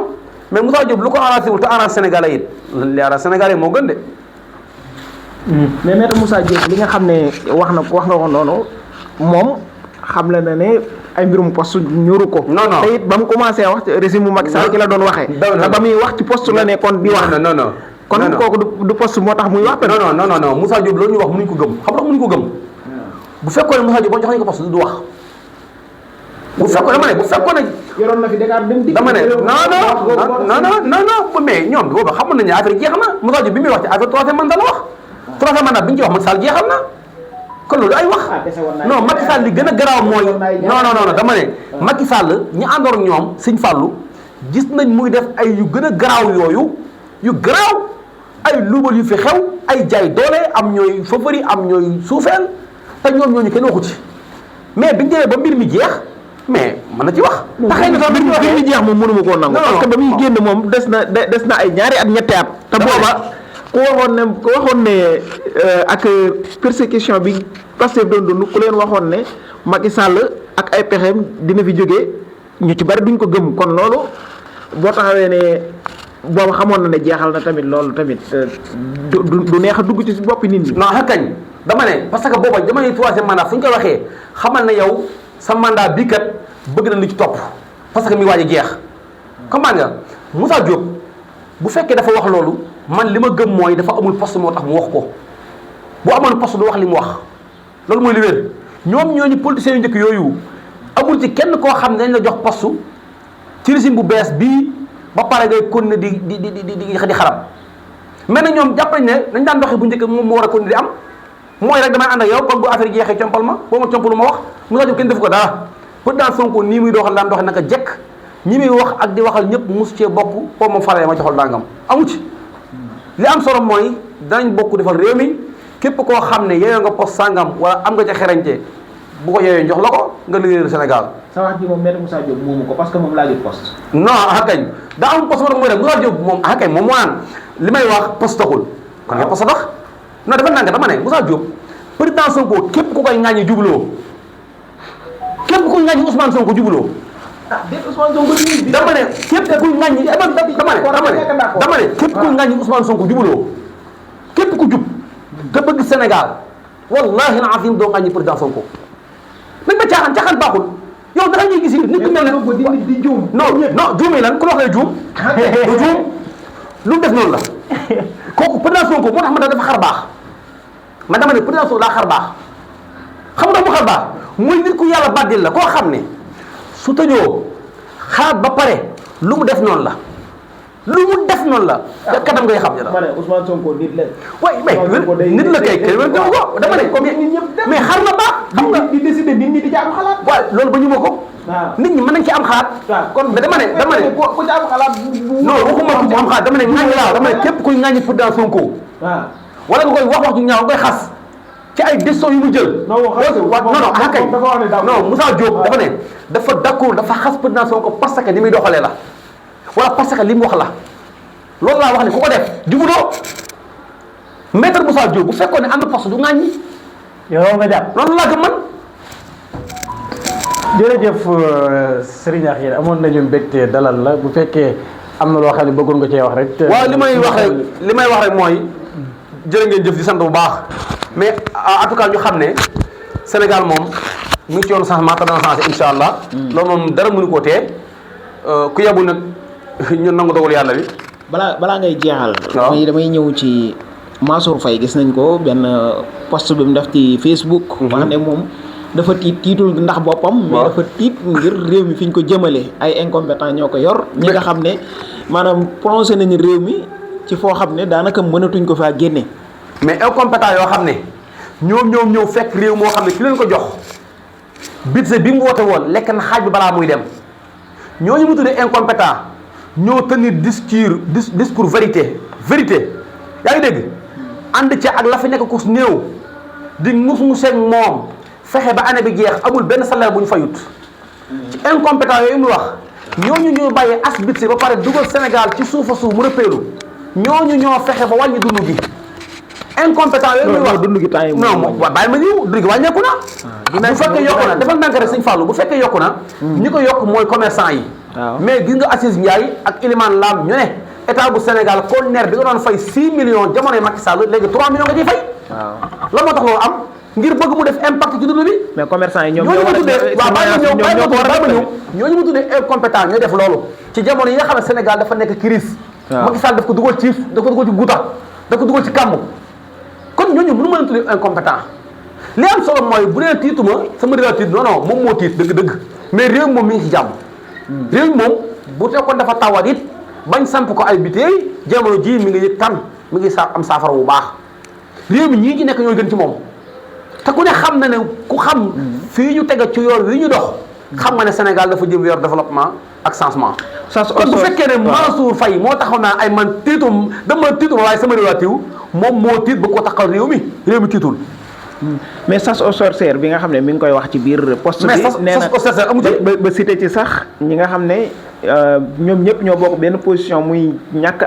Speaker 1: mais Moussa Diop lu ko arrangé wul te arrangé Sénégalais it li arrangé Sénégalais moo gën de.
Speaker 4: mais maître Moussa Diop li nga xam ne wax nga ko noonu moom xam la na ne ay mbirum poste ñoru ko.
Speaker 1: non non
Speaker 4: te it ba mu commencé wax régime bu Macky Sall ci la doon waxee. te ba muy wax ci poste la ne kon di wax.
Speaker 1: non non
Speaker 4: kon kooku du poste moo tax muy wax.
Speaker 1: non Moussa Diop loolu ñu wax mënuñ ko gëm xam nga mënuñ ko gëm. bu fekkoon ne Moussa Diop boo jox nañ ko poste du wax. bu fekkoon dama ne bu fekkoon ne.
Speaker 4: yoroon na fi Dakar dem dikk.
Speaker 1: dama ne non mais ñoom boobu xamoon nañu ne affaire jeex na Moussa Diop bi muy wax ci affaire troisième mandat la wax. troisième mandat bi ñu ci wax Macky Sall jeexal na kon loolu ay wax. non Macky Sall li gën a garaaw mooy. non dama ne. Macky Sall ñi àndoon ak ñoom Sëñ Fallou gis nañ muy def ay yu gën a garaaw yooyu yu garaaw ay luubal yu fi xew ay jaay doole am ñooy favori am ñooy suufeel te ñoom ñooñu kenn waxu ci mais biñ demee ba mbir mi jeex mais mën na ci wax. taxay na sax mbir mi jeex moom mënuma koo nangu.
Speaker 4: parce que ba muy génn moom des na ay ñaari at ñetti at. te booba ku waxoon ne ak persécution bi Pastef doon dund ku leen waxoon ne Macky Sall ak ay pexeem dina fi jógee ñu ci bari duñ ko gëm kon loolu boo taxawee ne booba xamoon na ne jeexal na tamit loolu tamit du neex a dugg ci boppi nit ñi.
Speaker 1: non xakañ dama ne parce que booba dama ne troisième mandat fu ñu koy waxee xamal ne yow sa mandat bii kat bëgg na lu ci topp parce que mi waaj a jeex comment nga Moussa Diop bu fekkee dafa wax loolu man li ma gëm mooy dafa amul poste moo tax mu wax ko bu amoon poste du wax li mu wax loolu mooy li wér ñoom ñooñu politiciens yu njëkk yooyu amul ci kenn koo xam ne dañ la jox poste ci régime bu bees bii ba pare ngay continuer di xarab mais nag ñoom jàpp nañ ne dañ daan doxee bu njëkk moom moo war a continuer di am mooy rek damay ànd ak yow kon bu affaire jeexee compal ma boo ma compalu ma wax Moussa Diop kenn def ko dara président Sonko nii muy doxal daan doxee naka jekk ñi muy wax ak di waxal ñëpp mosu cee bokk foo ma faree ma joxal dangam amu ci li am solo mooy danañ bokk defal réew mi képp koo xam ne yeyoo nga poste sangam wala am nga ca xerañte bu ko yeyoo jox la ko nga liggéeyal Sénégal.
Speaker 4: sa wax ji moom maître Moussa Diop moomu ko parce que moom laajut poste.
Speaker 1: non ah kañ daa am poste moo tax mooy Moussa Diop moom ah kañ moom moo naan li may wax poste taxul. kon nga poste tax non dafa nang dama ne Moussa Diop président Sonko képp ku koy ŋàññi jubloo képp ku ŋàññi Ousmane Sonko jubloo. dama ne képp ku ŋàññi dama ne képp ku ŋàññi Ousmane Sonko jubuloo képp ku jub te bëgg Sénégal wallahi al-azim doo ŋàññi président Sonko nañ ba caaxaan baaxul yow dafa ñuy gis nit ku mel ne
Speaker 4: di juum
Speaker 1: non juum yi lan ku la waxee juum du juum lu mu def noonu la kooku président Sonko moo tax ma dafa xar baax ma dama ne président Sonko daa xar baax xam nga mu xar baax mooy nit ku yàlla bàddil la koo xam ne su tëjoo xalaat ba pare lu mu def noonu la lu mu def noonu la. kanam ngay xam.
Speaker 4: ma ne Ousmane Sonko nit la.
Speaker 1: waaye nit la kay kenn wér ko dama ne comme mais xar na baax. xam nga
Speaker 4: di décider nit ñi di ci am xalaat.
Speaker 1: waaw loolu ba ñu ma ko. nit ñi mën nañ ci am xalaat.
Speaker 4: kon
Speaker 1: mais dama ne
Speaker 4: ku ci am xalaat.
Speaker 1: non waxuma ku ci am xalaat dama ne ŋàññi laa dama ne képp kuy ŋàññi président Sonko. wala nga koy wax ju ñaaw nga koy xas ci ay décisions yu mu jël. non Moussa Diop dafa ne dafa d'accord dafa xas président Sonko parce que ni muy doxalee la wala parce que li mu wax la loolu laa wax ne ku ko def jubudoo maître Moussa Diop bu fekkoon ne am na poste du ŋàññi.
Speaker 2: yow nga jàpp
Speaker 1: loolu laa gëm man.
Speaker 2: jërëjëf Serigne Akhi amoon nañu mbégte dalal la bu fekkee am na loo xam ne bëggoon nga cee wax rek.
Speaker 1: waaw li may wax rek mooy jërë ngeen jëf di sant bu baax mais en tout cas ñu xam ne Sénégal moom mu ngi ci yoonu changement te dana changé incha allah. loolu moom dara mënu koo tee ku yebul nag ñun nangu dogal yàlla bi.
Speaker 4: balaa ngay jeexal.
Speaker 1: waaw
Speaker 4: damay ñëw ci Mansour Faye gis nañ ko benn post bi mu def ci Facebook. wax ne moom dafa tiitul ndax boppam. mais dafa tiit ngir réew mi fi ñu ko jëmale ay incompétent ñoo ko yor. ñi nga xam ne maanaam plongé nañu réew mi ci foo xam ne daanaka mënatuñ ko faa génne.
Speaker 1: mais incompétent yoo xam ne ñoom ñëw fekk réew moo xam ne ki leen ko jox budget bi mu woote woon lekk na xaaj bi balaa muy dem ñooñu mu tuddee incompétent ñoo tenir discours vérité yaa ngi dégg ànd ca ak la fi nekk ku néew di mu seeg moom fexe ba année bi jeex amul benn salaire bu ñu fayut ci incompétent yooyu mu wax ñooñu ñoo bàyyi as budget ba pare dugal Sénégal ci suufa suuf mu rëppeelu ñooñu ñoo fexe ba wàññi dund gi incompétent yooyu muy wax
Speaker 4: dund gi temps yi
Speaker 1: non bàyyi ma ñëw dund gi wàññeeku na bu fekkee yokku na defal ndànk rek sëñ Fallou bu fekkee yokku na ñi ko yokk mooy commerçant yi mais gis nga Assis Ndiaye ak Ilimane Lam ñu ne état bu Sénégal conteneur bi nga doon fay 6 millions jamonoy Macky Sall léegi 3 millions nga ciy fay la moo tax loolu am ngir bëgg mu def impact ci dund bi
Speaker 4: mais commerçant yi ñoom
Speaker 1: ñooñu mu tuddee waaw bàyyi ma ñëw ñooñu mu tuddee incompétent ñooy def loolu ci jamono yi nga xam ne Sénégal dafa nekk crise Macky Sall daf ko dugal ci guuta daf ko dugal ci kàmb kon ñooñu mënu ma leen tuddee incompétent li am solo mooy bu dee tiituma sama réew tiit non moom moo tiit dëgg-dëgg mais réew moom mi ngi ci jàmm réew moom bu fekkoon dafa tawat it bañ samp ko ay biteey jamono ji mi ngi yëg tan mi ngi am saafara bu baax réew mi ñii ci nekk ñooy gën ci moom te ku ne xam na ne ku xam fii ñu tege ci yoon wi ñu dox xam nga ne Sénégal dafa jëm yor développement ak changement kon bu fekkee ne Mansour Faye moo taxaw naa ay man tiitum dama tiituma waaye sama réew moom moo tiit ba ko taxaw réew mi tiitul
Speaker 4: mais chasse aux sorcières bi nga xam ne mi ngi koy wax ci biir poste bi nee na ba cité ci sax ñi nga xam ne ñoom ñëpp ñoo bokk benn position muy ñàkk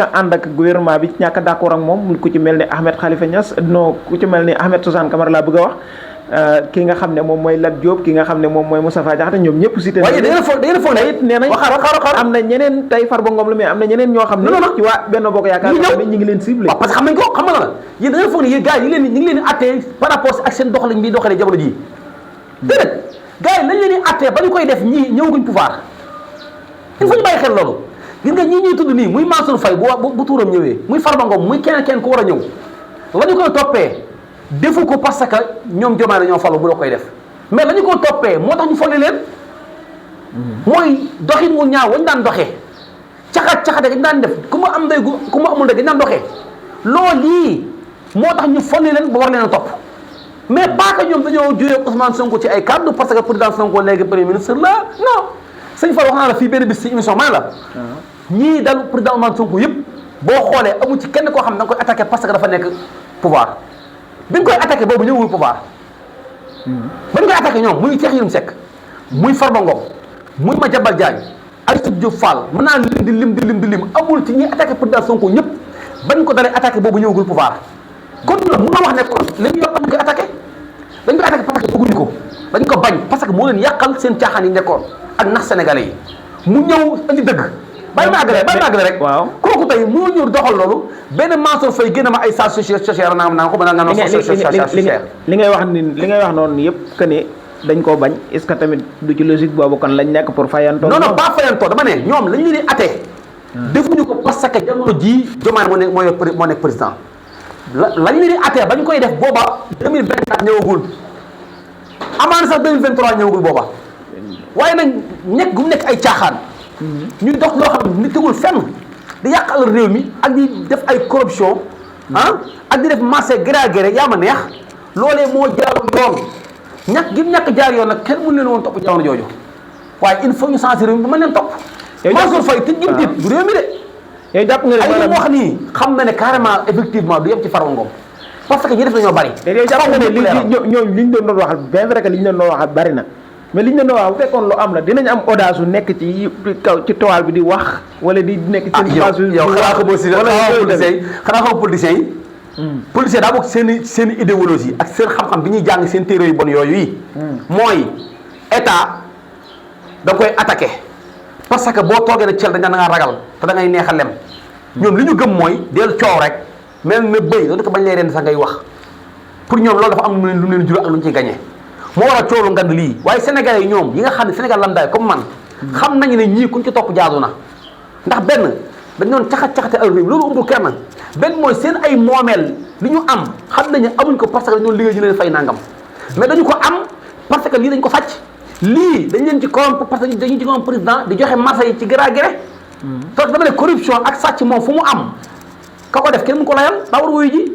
Speaker 4: a ànd ak gouvernement bi ñàkk a d'accord ak moom ku ci mel ni Ahmed Khalifa Niass non ku ci mel ni Ahmed Suzanne Camara laa bëgg a wax ki nga xam ne moom mooy Lat Diop ki nga xam ne moom mooy Moustapha Diakhaté ñoom ñëpp cité
Speaker 1: waaye da ngeen a foog ne
Speaker 4: it nee nañ am na ñeneen tey Farba Ngom la mais am na ñeneen ñoo xam ne ci waa Benno Bokk Yaakaar ñi ngi leen ciblé
Speaker 1: waaw parce que xam nañ ko xam nga la yéen da ngeen foog ne yéen gars yi ñi ngi leen di attee par rapport ak seen doxalin bi doxalee jamono ji déedéet gars yi lañ leen di attee ba ñu koy def ñii ñëwaguñ pouvoir il faut ñu bàyyi xel loolu gis nga ñii ñuy tudd nii muy Mansour Faye bu tuuram ñëwee muy Farba Ngom muy keneen ku war a ñëw la ñu koy toppee defu ko parce que ñoom Diomaye dañoo falu bu la koy def mais la ñu ko toppee moo tax ñu folli leen mooy doxin wu ñaaw wañ daan doxee caxat dañ daan def ku ma am ndey ku ma amul ndey dañ daan doxee loolu lii moo tax ñu folli leen ba war leen a topp mais pas que ñoom dañoo juyee Ousmane Sonko ci ay cadre parce que président Sonko léegi premier ministre la non sëñ Fall wax naa la fii benn bis ci émission ma ne la ñii dal président Ousmane Sonko yëpp boo xoolee amu ci kenn koo xam ne da nga koy attaqué parce que dafa nekk pouvoir bi nga koy attaqué boobu ñëwul pouvoir ba ñu koy attaqué ñoom muy Cheikh Yérim Seck muy Farba Ngom muy Madiambal Diagne Aïssatou Diop Fall mën naa lim di lim amul ci ñi attaqué président Sonko ñëpp bañ ko dalee attaqué boobu ñëwagul pouvoir kon ñoom mun na wax ne kon li ñu yor dañ koy attaqué parce que bëgguñu ko dañ ko bañ parce que moo leen yàqal seen caaxaan yi nekkoon ak nax sénégalais yi mu ñëw indi dëgg bàyyi ma àggale rek
Speaker 4: waaw
Speaker 1: kooku tey moo ñëw doxal loolu benn Mansour Faye génn ma ay saa socière naa ko ba nga
Speaker 4: li ngay wax noonu yëpp que ne dañ koo bañ est-ce que tamit du ci logique boobu kon lañ nekk pour fayantoo
Speaker 1: non pas fayantoo dama ne ñoom lañ leen di attee defuñu ko parce que jamono ji Diomaye moo nekk président lañ leen di attee bañ koy def booba 2024 ñëwagul amaana sax 2023 ñëwagul booba waaye nag nekk gu mu nekk ay caaxaan ñuy dox loo xam ne ni tegul fenn di yàqal réew mi ak di def ay corruption ak di def marché gré à gré yaa ma neex loolee moo jaarul yoon ñàkk jaar yoon nag kenn mënu leen woon topp jamono jooju waaye il faut ñu changer réew mi ba mën leen topp Mansour Faye te jëm tiit du réew mi de
Speaker 4: yow jàpp nga ne
Speaker 1: ay wax nii xam na ne carrément effectivement du yem ci Farba Ngom parce que ñi def nañoo bari
Speaker 4: yow jàpp nga ne ñoom liñ doon waxal bien vrai que liñ doon waxal bari na mais liñ doon wax bu fekkoon lu am la dinañ am audace su nekk ci kaw ci toile bi di wax wala di nekk ci
Speaker 1: yow xanaa xamoo si xanaa xamoo politiciens yi politicien daa bokk seen idéologie ak seen xam-xam bi ñuy jàng seen téere yu bon yooyu yi mooy état da nga koy attaqué parce que boo toogee ne cel dañ da ngaa ragal te da ngay neex a lem ñoom li ñu gëm mooy del coow rek mel na bëy loolu ko bañ lay rend sax ngay wax pour ñoom loolu dafa am lu mu leen jural ak lu ñu ciy gagné moo war a coow lu ngand lii waaye sénégalais yi ñoom yi nga xam ne Sénégal lamdaay comme man xam nañu ne ñii kuñ ci topp jaadu na ndax benn dañ doon caxat-caxate al réew loolu umbul kenn benn mooy seen ay moomeel li ñu am xam nañu amuñ ko parce que dañu doon liggéey ñu leen fay nangam mais dañu ko am parce que lii dañ ko sàcc lii dañ leen ci corrompre parce que dañu ci corrompre président di joxe marché yi ci gré à gré te dama ne corruption ak sàcc moom fu mu am ka ko def kenn mu ko layal daa war wuyu ji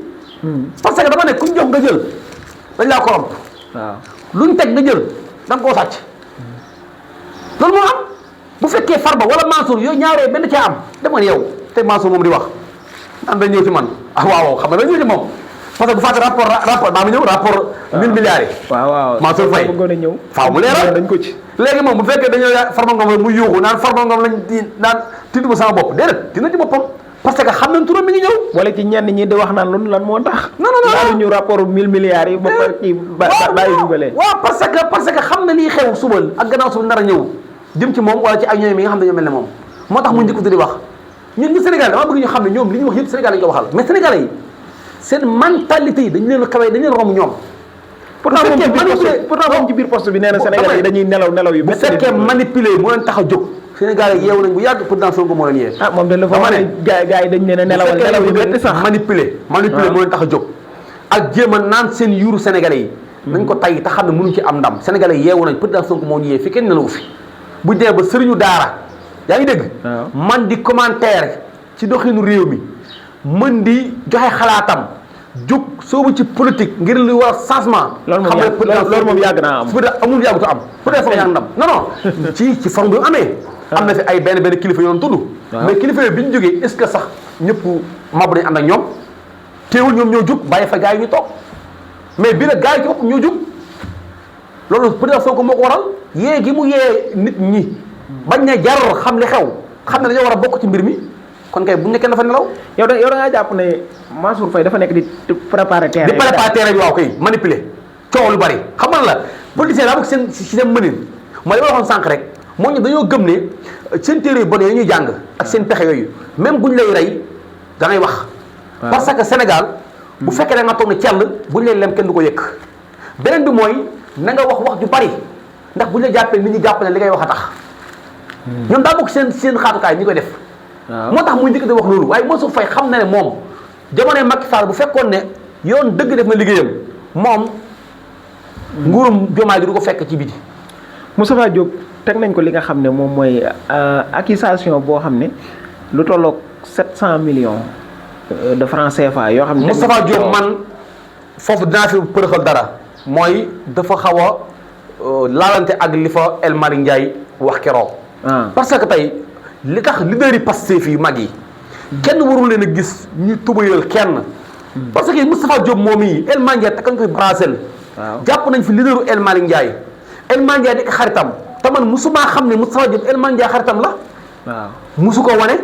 Speaker 1: parce que dama ne kuñ jox nga jël dañ laa corrompre
Speaker 4: waaw
Speaker 1: luñ teg nga jël da nga koo sàcc loolu moo am bu fekkee Farba wala Mansour yooyu ñaaree benn caa am dama ne yow te Mansour moom di wax naan dañ ñëw ci man waaw xam nga dañ ñëw ci moom parce que bu fàtte rapport daa mu ñëw rapport 1000 milliards yi
Speaker 4: waaw
Speaker 1: Mansour Faye
Speaker 4: bëggoon a ñëw
Speaker 1: faaw mu leeral
Speaker 4: dañ ko ci
Speaker 1: léegi moom bu fekkee dañoo Farba Ngom mu yuuxu naan Farba Ngom lañ di naan tudd ma sama bopp déedéet dina ci boppam parce que xam nañ turam mi ngi ñëw
Speaker 4: wala ci ñenn ñi di wax naan loolu lan moo tax
Speaker 1: non
Speaker 4: daal ñu rapport 1000 milliards yi ba kii bàyyi dugalee
Speaker 1: waaw parce que xam na lii xew suba ak gannaaw suba nar a ñëw jëm ci moom wala ci ay ñooy mi nga xam ne ñoo mel ne moom moo tax mu njëkk di wax ñun ñu Sénégal dama bëgg ñu xam ne ñoom li ñu wax yëpp Sénégal lañu ko waxal mais Sénégalais yi seen mentalité yi dañu leen kawee dañu leen romb ñoom
Speaker 4: pourtant moom ci biir poste bi nee na Sénégalais yi dañuy nelaw yu
Speaker 1: bu fekkee manipulé moo leen tax a jóg Sénégalais yi yeewu nañ bu yàgg président Sonko moo leen yee
Speaker 4: moom de la fa wax ne gars yi dañ leen a nelawal nelaw yu métti sax
Speaker 1: manipulé moo leen tax a jóg ak jéem a naan seen yuuru Sénégalais yi nañ ko tay te xam ne mënuñ ci am ndam Sénégalais yi yeewu nañ président Sonko moo ñu yee fi kenn nelawu fi bu dee ba sëriñu daara yaa ngi dégg man di commentaire ci doxinu réew mi mën di joxe xalaatam jóg soobu ci politique ngir lu war changement
Speaker 4: loolu moom yàgg naa am
Speaker 1: amul yàggutu am peut-être foog yaa ndam non ci forme bi amee am na fi ay benn kilifa yoon tudd mais kilifa yooyu bi ñu jógee est-ce que sax ñëpp mab dañu ànd ak ñoom teewul ñoom ñoo jóg bàyyi fa gars yi ñu toog mais bi nag gars yi ci bopp ñoo jóg loolu peut-être Sonko moo ko waral yee gi mu yee nit ñi bañ ne jar xam li xew xam ne dañoo war a bokk ci mbir mi kon kay bu nekkee dafa nelaw.
Speaker 4: yow da ngaa jàpp ne Mansour Faye dafa nekk di préparer terrain
Speaker 1: di préparer terrain bi waaw kay manipuler coow lu bari xam nga la politicien daa bokk seen seen mënin mooy li ma waxoon sànq rek moo ñu dañoo gëm ne seen téere yu bon yooyu ñuy jàng ak seen pexe yooyu même buñ lay rey da ngay wax. parce que Sénégal bu fekkee da nga toog ne cell buñ lay lem kenn du ko yëkk beneen bi mooy na nga wax ju bari ndax buñ la jàppee nit ñi jàpp ne li ngay wax a tax. ñoom daa bokk seen xaatukaay ñi koy def. moo tax muy njëkk di wax loolu waaye Mansour Faye xam na ne moom jamonoy Macky Sall bu fekkoon ne yoon dëgg def na liggéeyam moom nguurum Diomaye gi du ko fekk ci biti.
Speaker 4: Moustapha Diop teg nañ ko li nga xam ne moom mooy accusation boo xam ne lu tolloog 700 millions de francs CFA yoo xam ne.
Speaker 1: Moustapha Diop man foofu dinaa fi përëxal dara mooy dafa xaw a laalante ak li fa El Malick Ndiaye wax keroog. parce que tey li tax leader yi Pastef yu mag yi kenn warul leen a gis ñu tubayal kenn. parce que Moustapha Diop moom yi El Malick Ndiaye takkañ koy brasel. jàpp nañ fi leaderu El Malick Ndiaye. El Malick Ndiaye nekk xaritam te man musuma xam ne Moustapha Diop El Malick Ndiaye xaritam la.
Speaker 4: waaw
Speaker 1: musu ko wane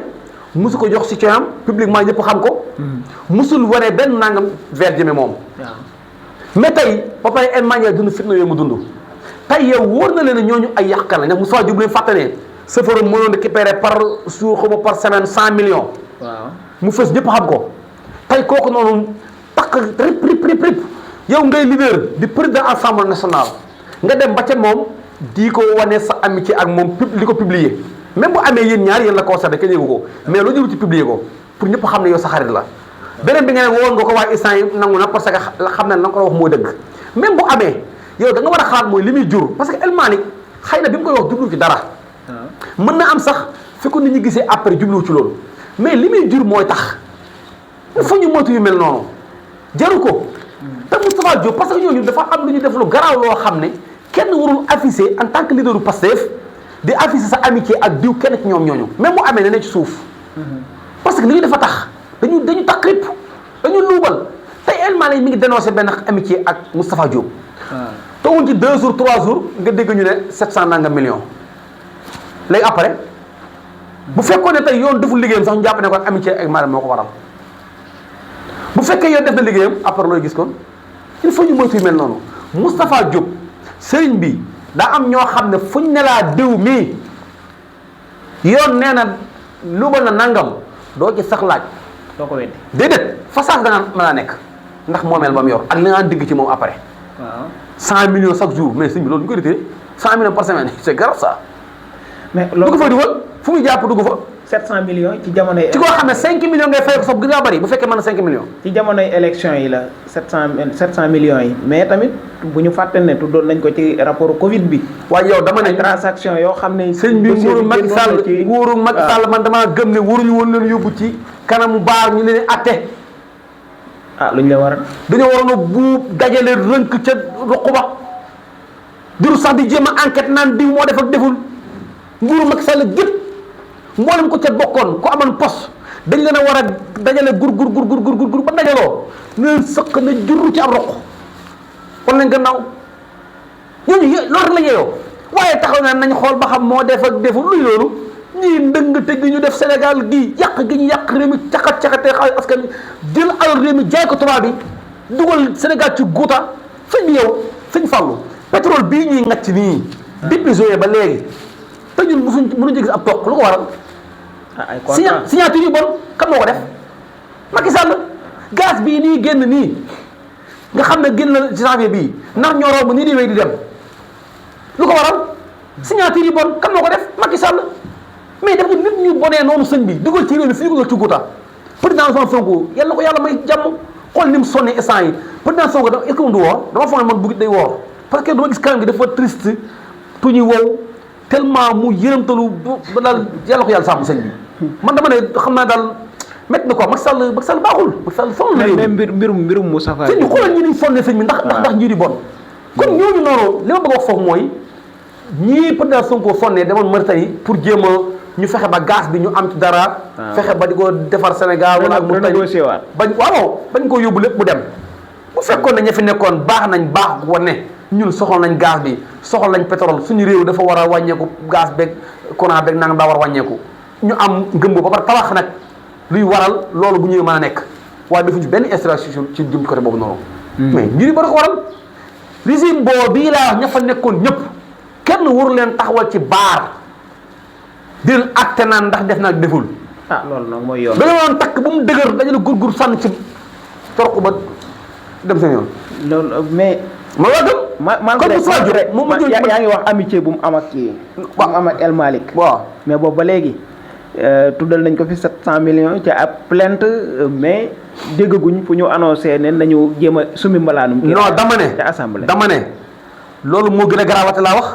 Speaker 1: musu ko jox si coyam publiquement ñëpp xam ko. musul wane benn nangam vers jëme moom. mais tey ba pare El Malick Ndiaye dund fitna yooyu mu dund. tey yow wóor na leen ne ñooñu ay yàqkan la ndax Moustapha Diop leen fàtte ne sëfaram mënoon récupérer par jour xaw ma par semaine 100 millions.
Speaker 4: waaw
Speaker 1: mu fës ñëpp xam ko. tey kooku noonu takk rip yow ngay leader di président assemblée nationale nga dem ba ca moom di ko wane sa amitié ak moom li ko publier même bu amee yéen ñaar yéen la concerné kenn yëgu ko mais loo jëlu ci publier ko pour ñëpp xam ne yow sa xarit la. beneen bi nga ne woon nga ko waaye instant yi nangu na parce que xam na la nga ko wax mooy dëgg même bu amee yow da nga war a xalaat mooy li muy jur parce que El Malick xëy na bi mu koy wax jublu ci dara. mën na am sax fekk nit ñi gisee après jubluwu ci loolu mais li muy jur mooy tax il faut ñu moytu yu mel noonu jaru ko te Moustapha Diop parce que ñooñu dafa am lu ñu def lu garaaw loo xam ne kenn warul afficher en tant que leader du Pastef di afficher sa amitié ak diw kenn ci ñoom ñooñu même mu amee ne ci suuf parce que li ñu dafa tax dañu tax ripp dañu luubal tey El Malick mi ngi dénoncé benn amitié ak Moustapha Diop. tooguñ ci 2 jours 3 jours nga dégg ñu ne 700 nangam millions léegi après bu fekkoon ne tey yoon deful liggéeyam sax ñu jàpp ne kon amitié ak Malick moo ko waral bu fekkee yoon def na liggéeyam après looy gis kon il faut ñu moytu yu mel noonu Moustapha Diop sëriñ bi daa am ñoo xam ne fuñ ne laa diw mii yoon nee na luubal na nangam doo ci sax laaj.
Speaker 4: doo ko weddi
Speaker 1: déedéet façage da nga mën a nekk ndax moomeel ba mu yor ak li nga digg ci moom après.
Speaker 4: waaw
Speaker 1: 100 millions chaque jour mais sëñ bi loolu ñu koy retiré 100 millions par semaine c'est grave ça.
Speaker 4: mais
Speaker 1: dugg fa dugal fu muy jàpp dugg fa.
Speaker 4: 700 millions ci jamonoy.
Speaker 1: ci koo xam ne 5 millions ngay fay ko sax gën a bëri bu fekkee mën na 5 millions.
Speaker 4: ci jamonoy élection yi la 700 millions yi mais tamit bu ñu fàtte ne tuddoon nañ ko ci rapport Covid bi.
Speaker 1: waaye yow dama ne
Speaker 4: transaction yoo xam ne.
Speaker 1: sëñ bi nguuru Macky Sall nguuru Macky Sall man damaa gëm ne waruñu woon leen yóbbu ci kanamu baar ñu leen atte.
Speaker 4: ah luñ la war a.
Speaker 1: dañoo waroon a buub dajale rënk ca ruq ba diru sax di jéem a enquête naan diw moo def ak deful nguuru Macky Sall gépp mboolem ko ca bokkoon ku amoon poste dañ leen a war a dajale gur ba dajaloo ñu leen sëq na jurru ci am roq kon nañ gannaaw ñooñu loolu rek la yeeyoo waaye taxaw naa nañ xool ba xam moo def ak deful luy loolu ñii ndëng te gi ñu def Sénégal gii yàq gi ñu yàq réew mi caxat-caxatee xaalis askan jël alal réew mi jaay ko tubaab bi dugal Sénégal ci guuta sëñ bi yow sëñ Fallou pétrole bii ñuy ngacc nii depuis juillet ba léegi te ñun mënuñu gis ab toq lu ko waral
Speaker 4: ay contrat
Speaker 1: signature yu bon kan moo ko def Macky Sall gaz bii nii génn nii nga xam ne génn na ci janvier bii ndax ñoo romb nii di wéy di dem lu ko waral signature yu bon kan moo ko def Macky Sall mais def nit ñu bonee noonu sëñ bi dugal ci réew mi fi ñu dugal ci guuta président Ousmane Sonko yàlla ko yàlla may jàmm xool ni mu sonné instant yi président Sonko da est-ce que du woor dama foog ne man bugg day woor parce que dama gis kanam gi dafa triste tu ñuy wow tellement mu yërëmtalu ba daal yàlla ko yàlla sàmm sëñ bi man dama ne xam naa daal métti na quoi Macky Sall baaxul Macky Sall sonn na
Speaker 4: mais mbirum Moustapha
Speaker 1: sëñ bi xoolal ñi niñ sonné sëñ bi ndax ñii di bon kon ñooñu noonu li ma bëgg a wax foofu mooy ñii président Sonko sonné demoon Mauritanie pour jéem a ñu fexe ba gaz bi ñu am ci dara fexe ba di ko defar Sénégal wala ak Mauritanie bañ koo yóbbu lépp mu dem bu fekkoon ne ña fi nekkoon baax nañ baax ko ne ñun soxla nañ gaz bi soxla nañ pétrole suñu réew dafa war a wàññeeku gaz beeg courant beeg nangam daa war a wàññeeku ñu am ngëmb ba pare tabax nag luy waral loolu bu ñëwee mën a nekk waaye defuñu benn installation ci jëm côté boobu noonu. mais njëriñ ba da ko waral régime boobu bii laa wax ña fa nekkoon ñëpp kenn waru leen taxawal ci baar di leen acté naan ndax def naa deful.
Speaker 4: loolu nag mooy yoon.
Speaker 1: dañoo woon takk ba mu dëgër dañu la gurgur sànni ci torku ba dem seen yoon.
Speaker 4: loolu mais.
Speaker 1: ma wax dëgg.
Speaker 4: yaa ngi wax amitié bu mu am ak kii. bu mu am ak El Malick.
Speaker 1: waaw
Speaker 4: mais boobu ba léegi tuddal nañ ko fi 700 millions ca ab plainte mais déggaguñ fu ñu annoncé ne nañu jéem a sumi mbalaanum.
Speaker 1: non dama ne
Speaker 4: ca assemblée.
Speaker 1: dama ne loolu moo gën a garaawate laa wax.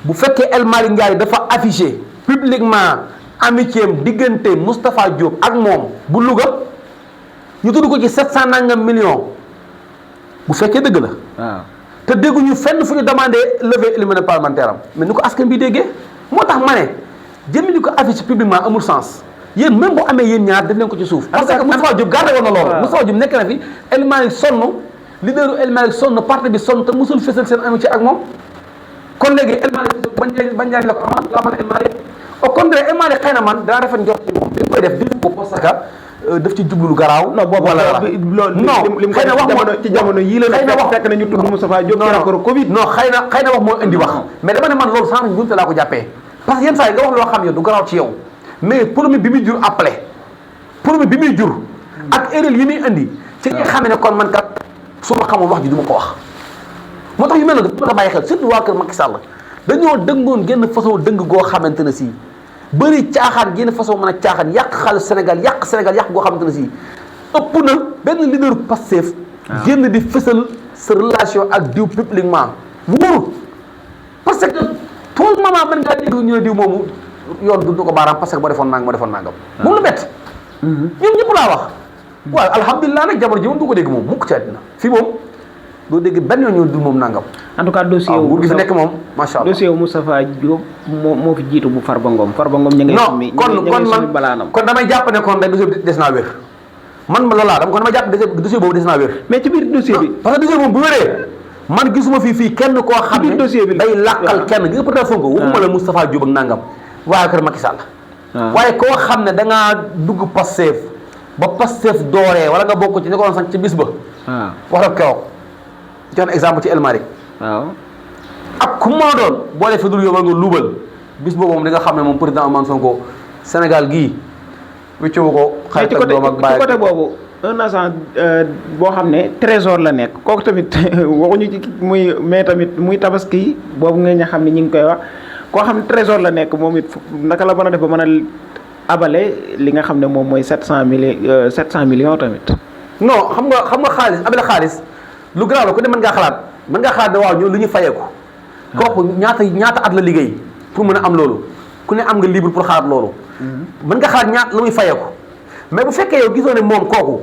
Speaker 1: bu fekkee El Malick Ndiaye dafa affiché publiquement amitié am diggante Moustapha Diop ak moom bu Louga ñu tudd ko ci 700 nangam millions bu fekkee dëgg la.
Speaker 4: waaw
Speaker 1: te dégguñu fenn fu ñu demandé lever immunité parlementaire am mais ni ko askan bi déggee moo tax ma ne jëmmi ni ko affiché publiquement amul sens yéen même bu amee yéen ñaar def leen ko ci suuf. parce que Moustapha Diop gardé woon na loolu. waaw Moustapha Diop nekk na fi El Malick sonn leaderu El Malick sonn parti bi sonn te musul fësal seen amitié ak moom. kon léegi El Malick bañ la ko amal la man El Malick au contraire El Malick xëy na man daa rafet njort ci moom li koy def ko parce que daf ci jublu lu garaaw.
Speaker 4: non boobu loolu
Speaker 1: non xëy na wax moo
Speaker 4: ci jamono yii la fekk na ñu tudd Moustapha Diop ci rapport Covid.
Speaker 1: non xëy na wax moo indi wax mais dama ne man loolu sans bunte laa ko jàppee parce que yenn saa yi nga wax loo xam yow du garaaw ci yow mais problème bi muy jur après problème bi muy jur ak erreur yi muy indi ci nga xam ne kon man kat su ma xamul wax ji du ma ko wax moo tax yu mel noonu dafa bàyyi xel surtout waa kër Macky Sall dañoo dëngoon génn façon dëng goo xamante ne si bëri caaxaan génn façon mën a caaxaan yàq xaalis Sénégal yàq goo xamante ne si ëpp na benn leader Pastef génn di fësal sa relation ak diw publiquement wóorul parce que tout le moment mën ngaa dégg ñu ne diw moomu yoon du ko baaraam parce que boo defoon nangam moom la bett ñoom ñëpp laa wax waaw alhamdulilah nag jamono ji moom du ko dégg moom mukk ci àddina fii moom doo dégg benn yoon ñu dul moom nangam
Speaker 4: en tout cas dossier
Speaker 1: waaw nguur gi fi nekk moom macha allah
Speaker 4: dossier wu Moustapha Diop moo fi jiitu bu Farba Ngom ñu ngi summi balaanam
Speaker 1: kon damay jàpp ne kon rek dossier bi des naa wér man loolu laa kon damay jàpp dossier boobu des naa wér
Speaker 4: mais ci biir dossier bi
Speaker 1: parce que dossier moom bu wéree man gisuma fii kenn koo xam ne day làqal kenn gi nga peut-être Sonko waxuma la Moustapha Diop ak nangam waaye kër Macky Sall waaye koo xam ne da ngaa dugg Pastef ba Pastef dooree wala nga bokk ci ñi ko doon sax ci bis ba wax la keroog jox na exemple ci El Malick
Speaker 4: waaw
Speaker 1: ak ku maa doon boo defee dul yow nga luubal bis boobu moom di nga xam ne moom président Ousmane Sonko Sénégal gii wéccewu ko xarit ak doom ak bàyyi
Speaker 4: ci côté boobu un agent boo xam ne trésor la nekk kooku tamit waxuñu ci mais tamit muy tabaski boobu nga xam ne ñi ngi koy wax koo xam ne trésor la nekk moom it naka la mën a def ba mën a abale li nga xam ne moom mooy 700 millions tamit.
Speaker 1: non xam nga xaalis abale xaalis lu garaaw la ku ne mën ngaa xalaat ne waaw ñoo lu ñu fayeeku kooku ñaata at la liggéey pour mën a am loolu ku ne am nga libre pour xalaat loolu mën nga xalaat ñaata la muy fayeeku mais bu fekkee yow gisoo ne moom kooku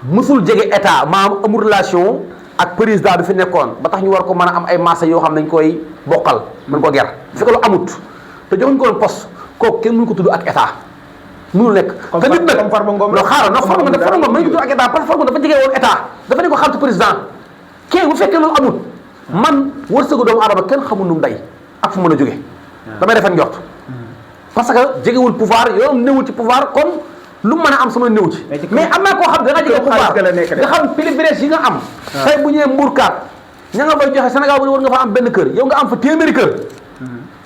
Speaker 1: musul jege état maam amul relation ak président bi fi nekkoon ba tax ñu war ko mën a am ay marché yoo xam ne dañ koy bokkal mën ko ger bu fekkee lu amut te joxuñ ko woon poste kooku kenn mënu ko tudd ak état mënul nekk te nit nag
Speaker 4: comme Farba Ngom
Speaker 1: non xaaral non Farba Ngom mënu ko tudd ak état parce que Farba Ngom dafa jege woon état dafa nekk ko xaritu président kii bu fekkee loolu amut man wërsëgu doomu aadama kenn xamul nu mu day ak fu mën a jóge damay defal njort parce que jegewul pouvoir yoonam newul ci pouvoir kon lu mën a am sama néew ci mais am naa koo xam da nga jege pouvoir nga xam privilège yi nga am tey bu ñëwee mbuurkaat ña nga fay joxe Sénégal bu ne war nga fa am benn kër yow nga am fa téeméeri kër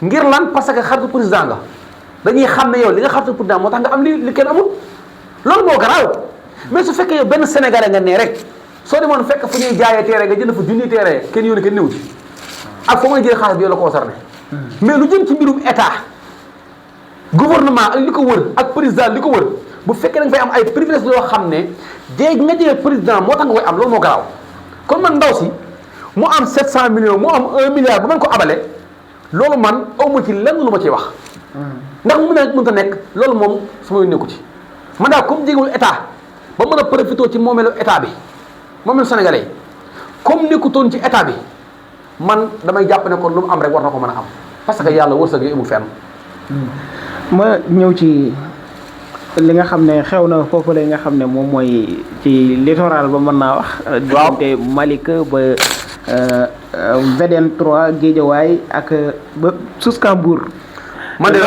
Speaker 1: ngir lan parce que xaritu président nga dañuy xam ne yow li nga xaritu président moo tax nga am li kenn amul loolu moo garaaw mais su fekkee yow benn sénégalais nga nee rek soo demoon fekk fu ñuy jaayee teere nga jënd fa junni teere kenn yónni kenn néew ci ak foo mën a jëlee xaalis bi yow la concerné mais lu jëm ci mbirum état gouvernement ak li ko wër ak président li ko wër bu fekkee da nga fay am ay privilèges yoo xam ne jéeg nga jëlee président moo tax nga koy am loolu moo garaaw kon man ndaw si mu am 700 millions mu am 1 milliard ba mën ko abale loolu man awma ci lenn lu ma ciy wax ndax mu mënta nekk loolu moom su ma nekku ci man daal comme jégewul état ba mën a profité ci moomeelu état bi moomeelu sénégalais yi comme nekkutoon ci état bi man damay jàpp ne kon lu mu am rek war na ko mën a am parce que yàlla wërsëg yi amul fenn
Speaker 4: ma ñëw ci li nga xam ne xew na foofu la nga xam ne moom mooy ci littoral ba mën naa wax diggante Malika ba VDN 3 Guédiawaye ak ba Souscambour
Speaker 1: man de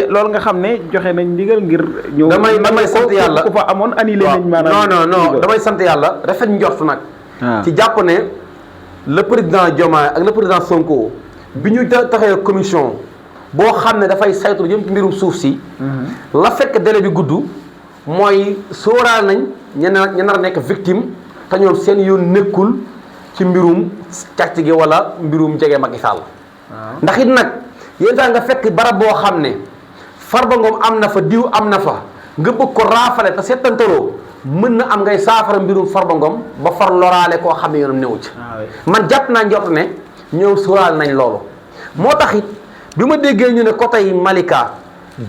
Speaker 4: loolu nga xam ne joxe nañ ndigal ngir ñëw
Speaker 1: damay sant yàlla
Speaker 4: ku fa amoon annulé nañ maanaam
Speaker 1: non damay sant yàlla rafet njort nag ci jàpp ne le président Diomaye ak le président Sonko bi ñu taxee commission boo xam ne dafay saytu jëm ci mbirum suuf si la fekk délai bi gudd mooy sóoraal nañ ña nar a nekk victime te ñoom seen yoon nekkul ci mbirum càcc gi wala mbirum jege Macky Sall ndax it nag yéen tax nga fekk barab boo xam ne Farba Ngom am na fa diw am na fa nga bëgg ko raafale te seetantaloo mën na am ngay saafara mbirum Farba Ngom ba far loraale koo xam ne yoonam newu ci man jàpp naa njort ne ñëw sóoraal nañ loolu moo tax it bi ma déggee ñu ne côté yi Malika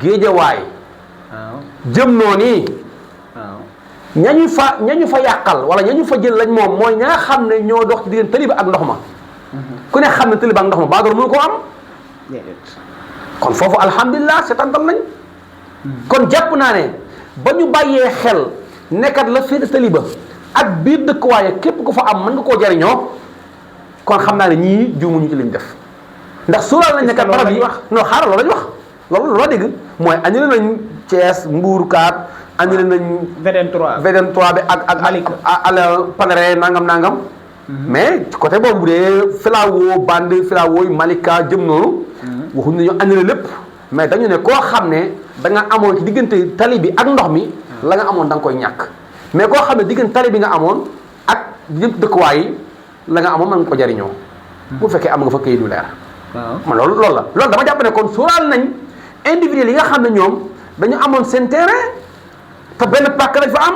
Speaker 1: Guédiawaye jëm noonu ñañu fa yàqal wala ñañu fa jël lañ moom mooy ña nga xam ne ñoo dox ci diggante taliba ak ndox ma ku ne xam ne taliba ak ndox ma baadoor mënu koo am kon foofu alhamdulilah seetantal nañ kon jàpp naa ne ba ñu bàyyee xel nekkat la féete taliba ak biir dëkkuwaaye képp ku fa am mën nga koo jariñoo kon xam naa ne ñii juumuñu ci liñ def ndax suuraal nañ ne kat barab yi wax non xaaral loolu lañ wax loolu loo dégg mooy annulé nañ Thiès Mbour Kaat annulé nañ VDN 3 bi ak Malika ala Panere nangam mais côté boobu bu dee filawoo bande filawoo Malika jëm noonu waxuñ ne ñu annulé lépp mais dañu ne koo xam ne da nga amoon ci diggante tali bi ak ndox mi la nga amoon da nga koy ñàkk mais koo xam ne diggante tali bi nga amoon ak dëkkuwaay yi la nga amoon mën nga ko jariñoo bu fekkee am nga fa kayit yu leer man loolu la loolu dama jàpp ne kon sóoraal nañ individuel yi nga xam ne ñoom dañu amoon seen terrain te benn pàkk lañ fa am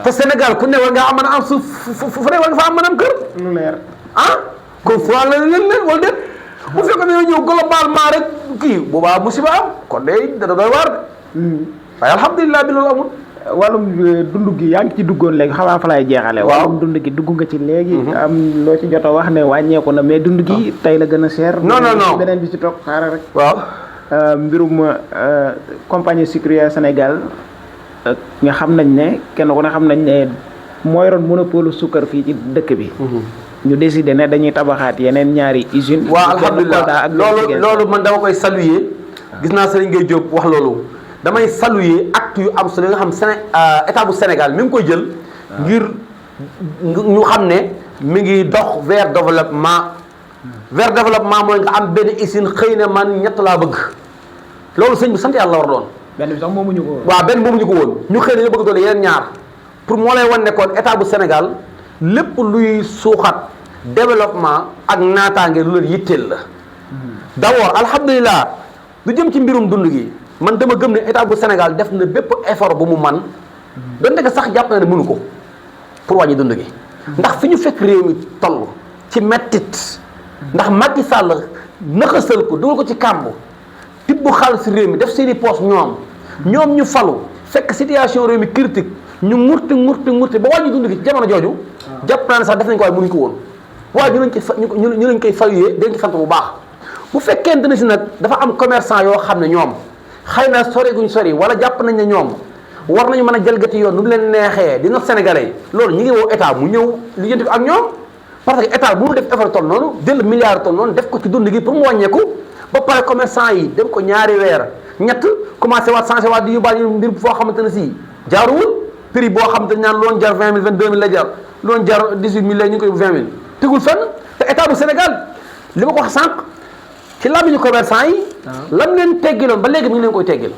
Speaker 1: te Sénégal ku ne war ngaa mën a am suuf fu ne war nga fa am mën a am kër
Speaker 4: lu leer
Speaker 1: kon sóoraal nañ leen wala déet bu fekkoon ne ñëw globalement rek kii boobaa musiba am kon day dana doy waar de waaye alhamdulilah bi loolu amul
Speaker 4: wàllum dund gi yaa ngi ci duggoon léegi xamaa fa lay jeexale wàllum dund gi dugg nga ci léegi am loo ci jot a wax ne wàññeeku na mais dund gi tey la gën a cher
Speaker 1: non
Speaker 4: beneen bi ci toog xaaral rek
Speaker 1: waaw
Speaker 4: mbirum compagnie sucrière Sénégal nga xam nañ ne kenn ku ne xam nañ ne moo yoroon monopole suukar fii ci dëkk bi ñu décidé ne dañuy tabaxaat yeneen ñaari usine
Speaker 1: waaw alhamdulilah loolu man dama koy saluer gis naa Serigne Gueye Diop wax loolu damay saluer acte yu am solo yi nga xam état bu Sénégal mi ngi koy jël ngir ñu xam ne mi ngi dox vers développement mooy nga am benn usine xëy na man ñett laa bëgg loolu sëñ bi sant yàlla war doon
Speaker 4: benn bi sax moomuñu ko
Speaker 1: waaw benn moomuñu ko woon ñu xëy na ñu bëgg doon yeneen ñaar pour moo lay wan ne kon état bu Sénégal lépp luy suuxat développement ak naataange lu leen yitteel la d'abord alhamdulilah lu jëm ci mbirum dund gi man dama gëm ne état bu Sénégal def na bépp effort bu mu man donte que sax jàpp na ne mënu ko pour wàññi dund gi ndax fi ñu fekk réew mi toll ci mettit ndax Macky Sall naxasal ko dugal ko ci kàmb tibb xaalis réew mi def seeni poos ñoom ñu falu fekk situation réew mi critique ñu ngurti ba wàññi dund gi ci jamono jooju jàpp naa ne sax def nañ ko waaye mënuñ ko woon waaye ñu lañ koy fayuyee dañ ci sant bu baax bu fekkente ne si nag dafa am commerçant yoo xam ne ñoom xëy na sori guñ sori wala jàpp nañ ne ñoom war nañu mën a jalgati yoon nu mu leen neexee di not sénégalais loolu ñu ngi woo état mu ñëw lijjanti ko ak ñoom parce que état bu mu def effort toll noonu jël milliard toll noonu def ko ci dund gi pour mu wàññeeku ba pare commerçant yi dem ko ñaari weer ñett commencé waat changé waat di yóbbaale mbir foo xamante ne si jaaruwul prix boo xamante ne ñaan loon jar 20 000 22 000 la jar loon jar 18 000 la ñu ngi koy 20 000 tegul fenn te état bu Sénégal li ma ko wax sànq ci làmmiñu commerçant yi lam leen teggiloon ba léegi mi ngi leen koy teggil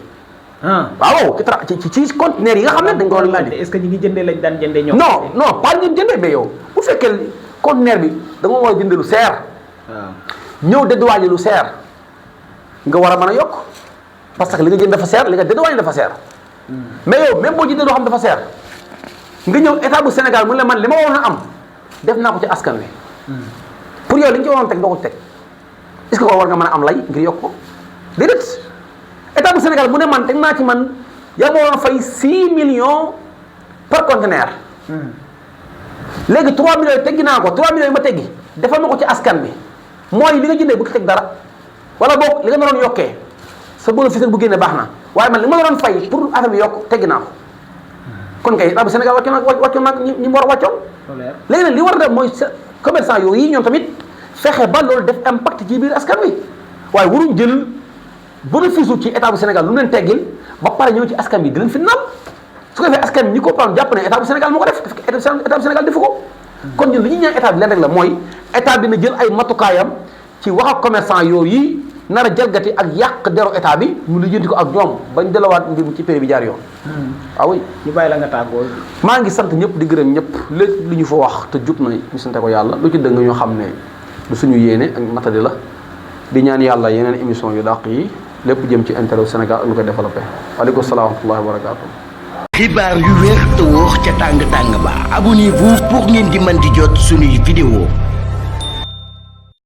Speaker 1: waaw ci conteneur yi nga xam ne dañ ko war a laaj
Speaker 4: est-ce que ñi ngi jëndee lañ daan jëndee ñoom
Speaker 1: non pas ñu jëndee mais yow bu fekkee conteneur bi da nga war a jëndee lu seer ñëw dédouané lu seer nga war a mën a yokk parce que li nga jënd dafa seer li nga dédouané dafa seer mais yow même boo jëndee loo xam dafa seer nga ñëw état bu Sénégal mu ne man li ma waroon a am def naa ko ci askan wi pour yow li nga ci waroon teg doo ko teg est-ce que ko war nga mën a am lay ngir yokk ko déedéet état bu Sénégal mu ne man teg naa ci man yaa ma waroon fay 6 millions par conteneur léegi 3 millions yi teggi naa ko 3 millions yi ma teggi defal ma ko ci askan bi mooy li nga jëndee bu ci teg dara wala boog li nga naroon yokkee sa bénéfice bu génne baax na waaye man li ma naroon fay pour affaire bi yokk teggi naa ko kon kay état bu Sénégal wàccoon nag ñi mu war a wàccoon léegi nag li war a def mooy commerçant yooyu ñoom tamit fexe ba loolu def impact ci biir askan wi waaye waruñ jël bénéfice ci état bu Sénégal lu mu leen teggil ba pare ñëw ci askan bi di leen fi nal su ko defee askan bi ñi ko pam jàpp ne état bu Sénégal moo ko def état bu Sénégal defu ko kon ñun li ñuy ñaan état bi leen rek la mooy état bi na jël ay matukaayam ci wax ak commerçant yooyu nar a jalgati ak yàq deru état bi mu lijjanti ko ak ñoom bañ delawaat mbir mi ci péré bi jaar yoon waaw oui
Speaker 4: ñu bàyyi la nga tàggoo
Speaker 1: maa ngi sant ñëpp di gërëm ñëpp lépp lu ñu fa wax te jub na ñu sante ko yàlla lu ci dëng ñoo xam ne du suñu yéene ak matadi la di ñaan yàlla yeneen émission yu dàq yi lépp jëm ci intérêt Sénégal ak lu koy développé waaleykum salaam wa rahmatullahi wa barakatuh
Speaker 3: xibaar yu wér te wóor ca tàng tàng ba abonnez-vous pour ngeen di mën di jot suñuy vidéo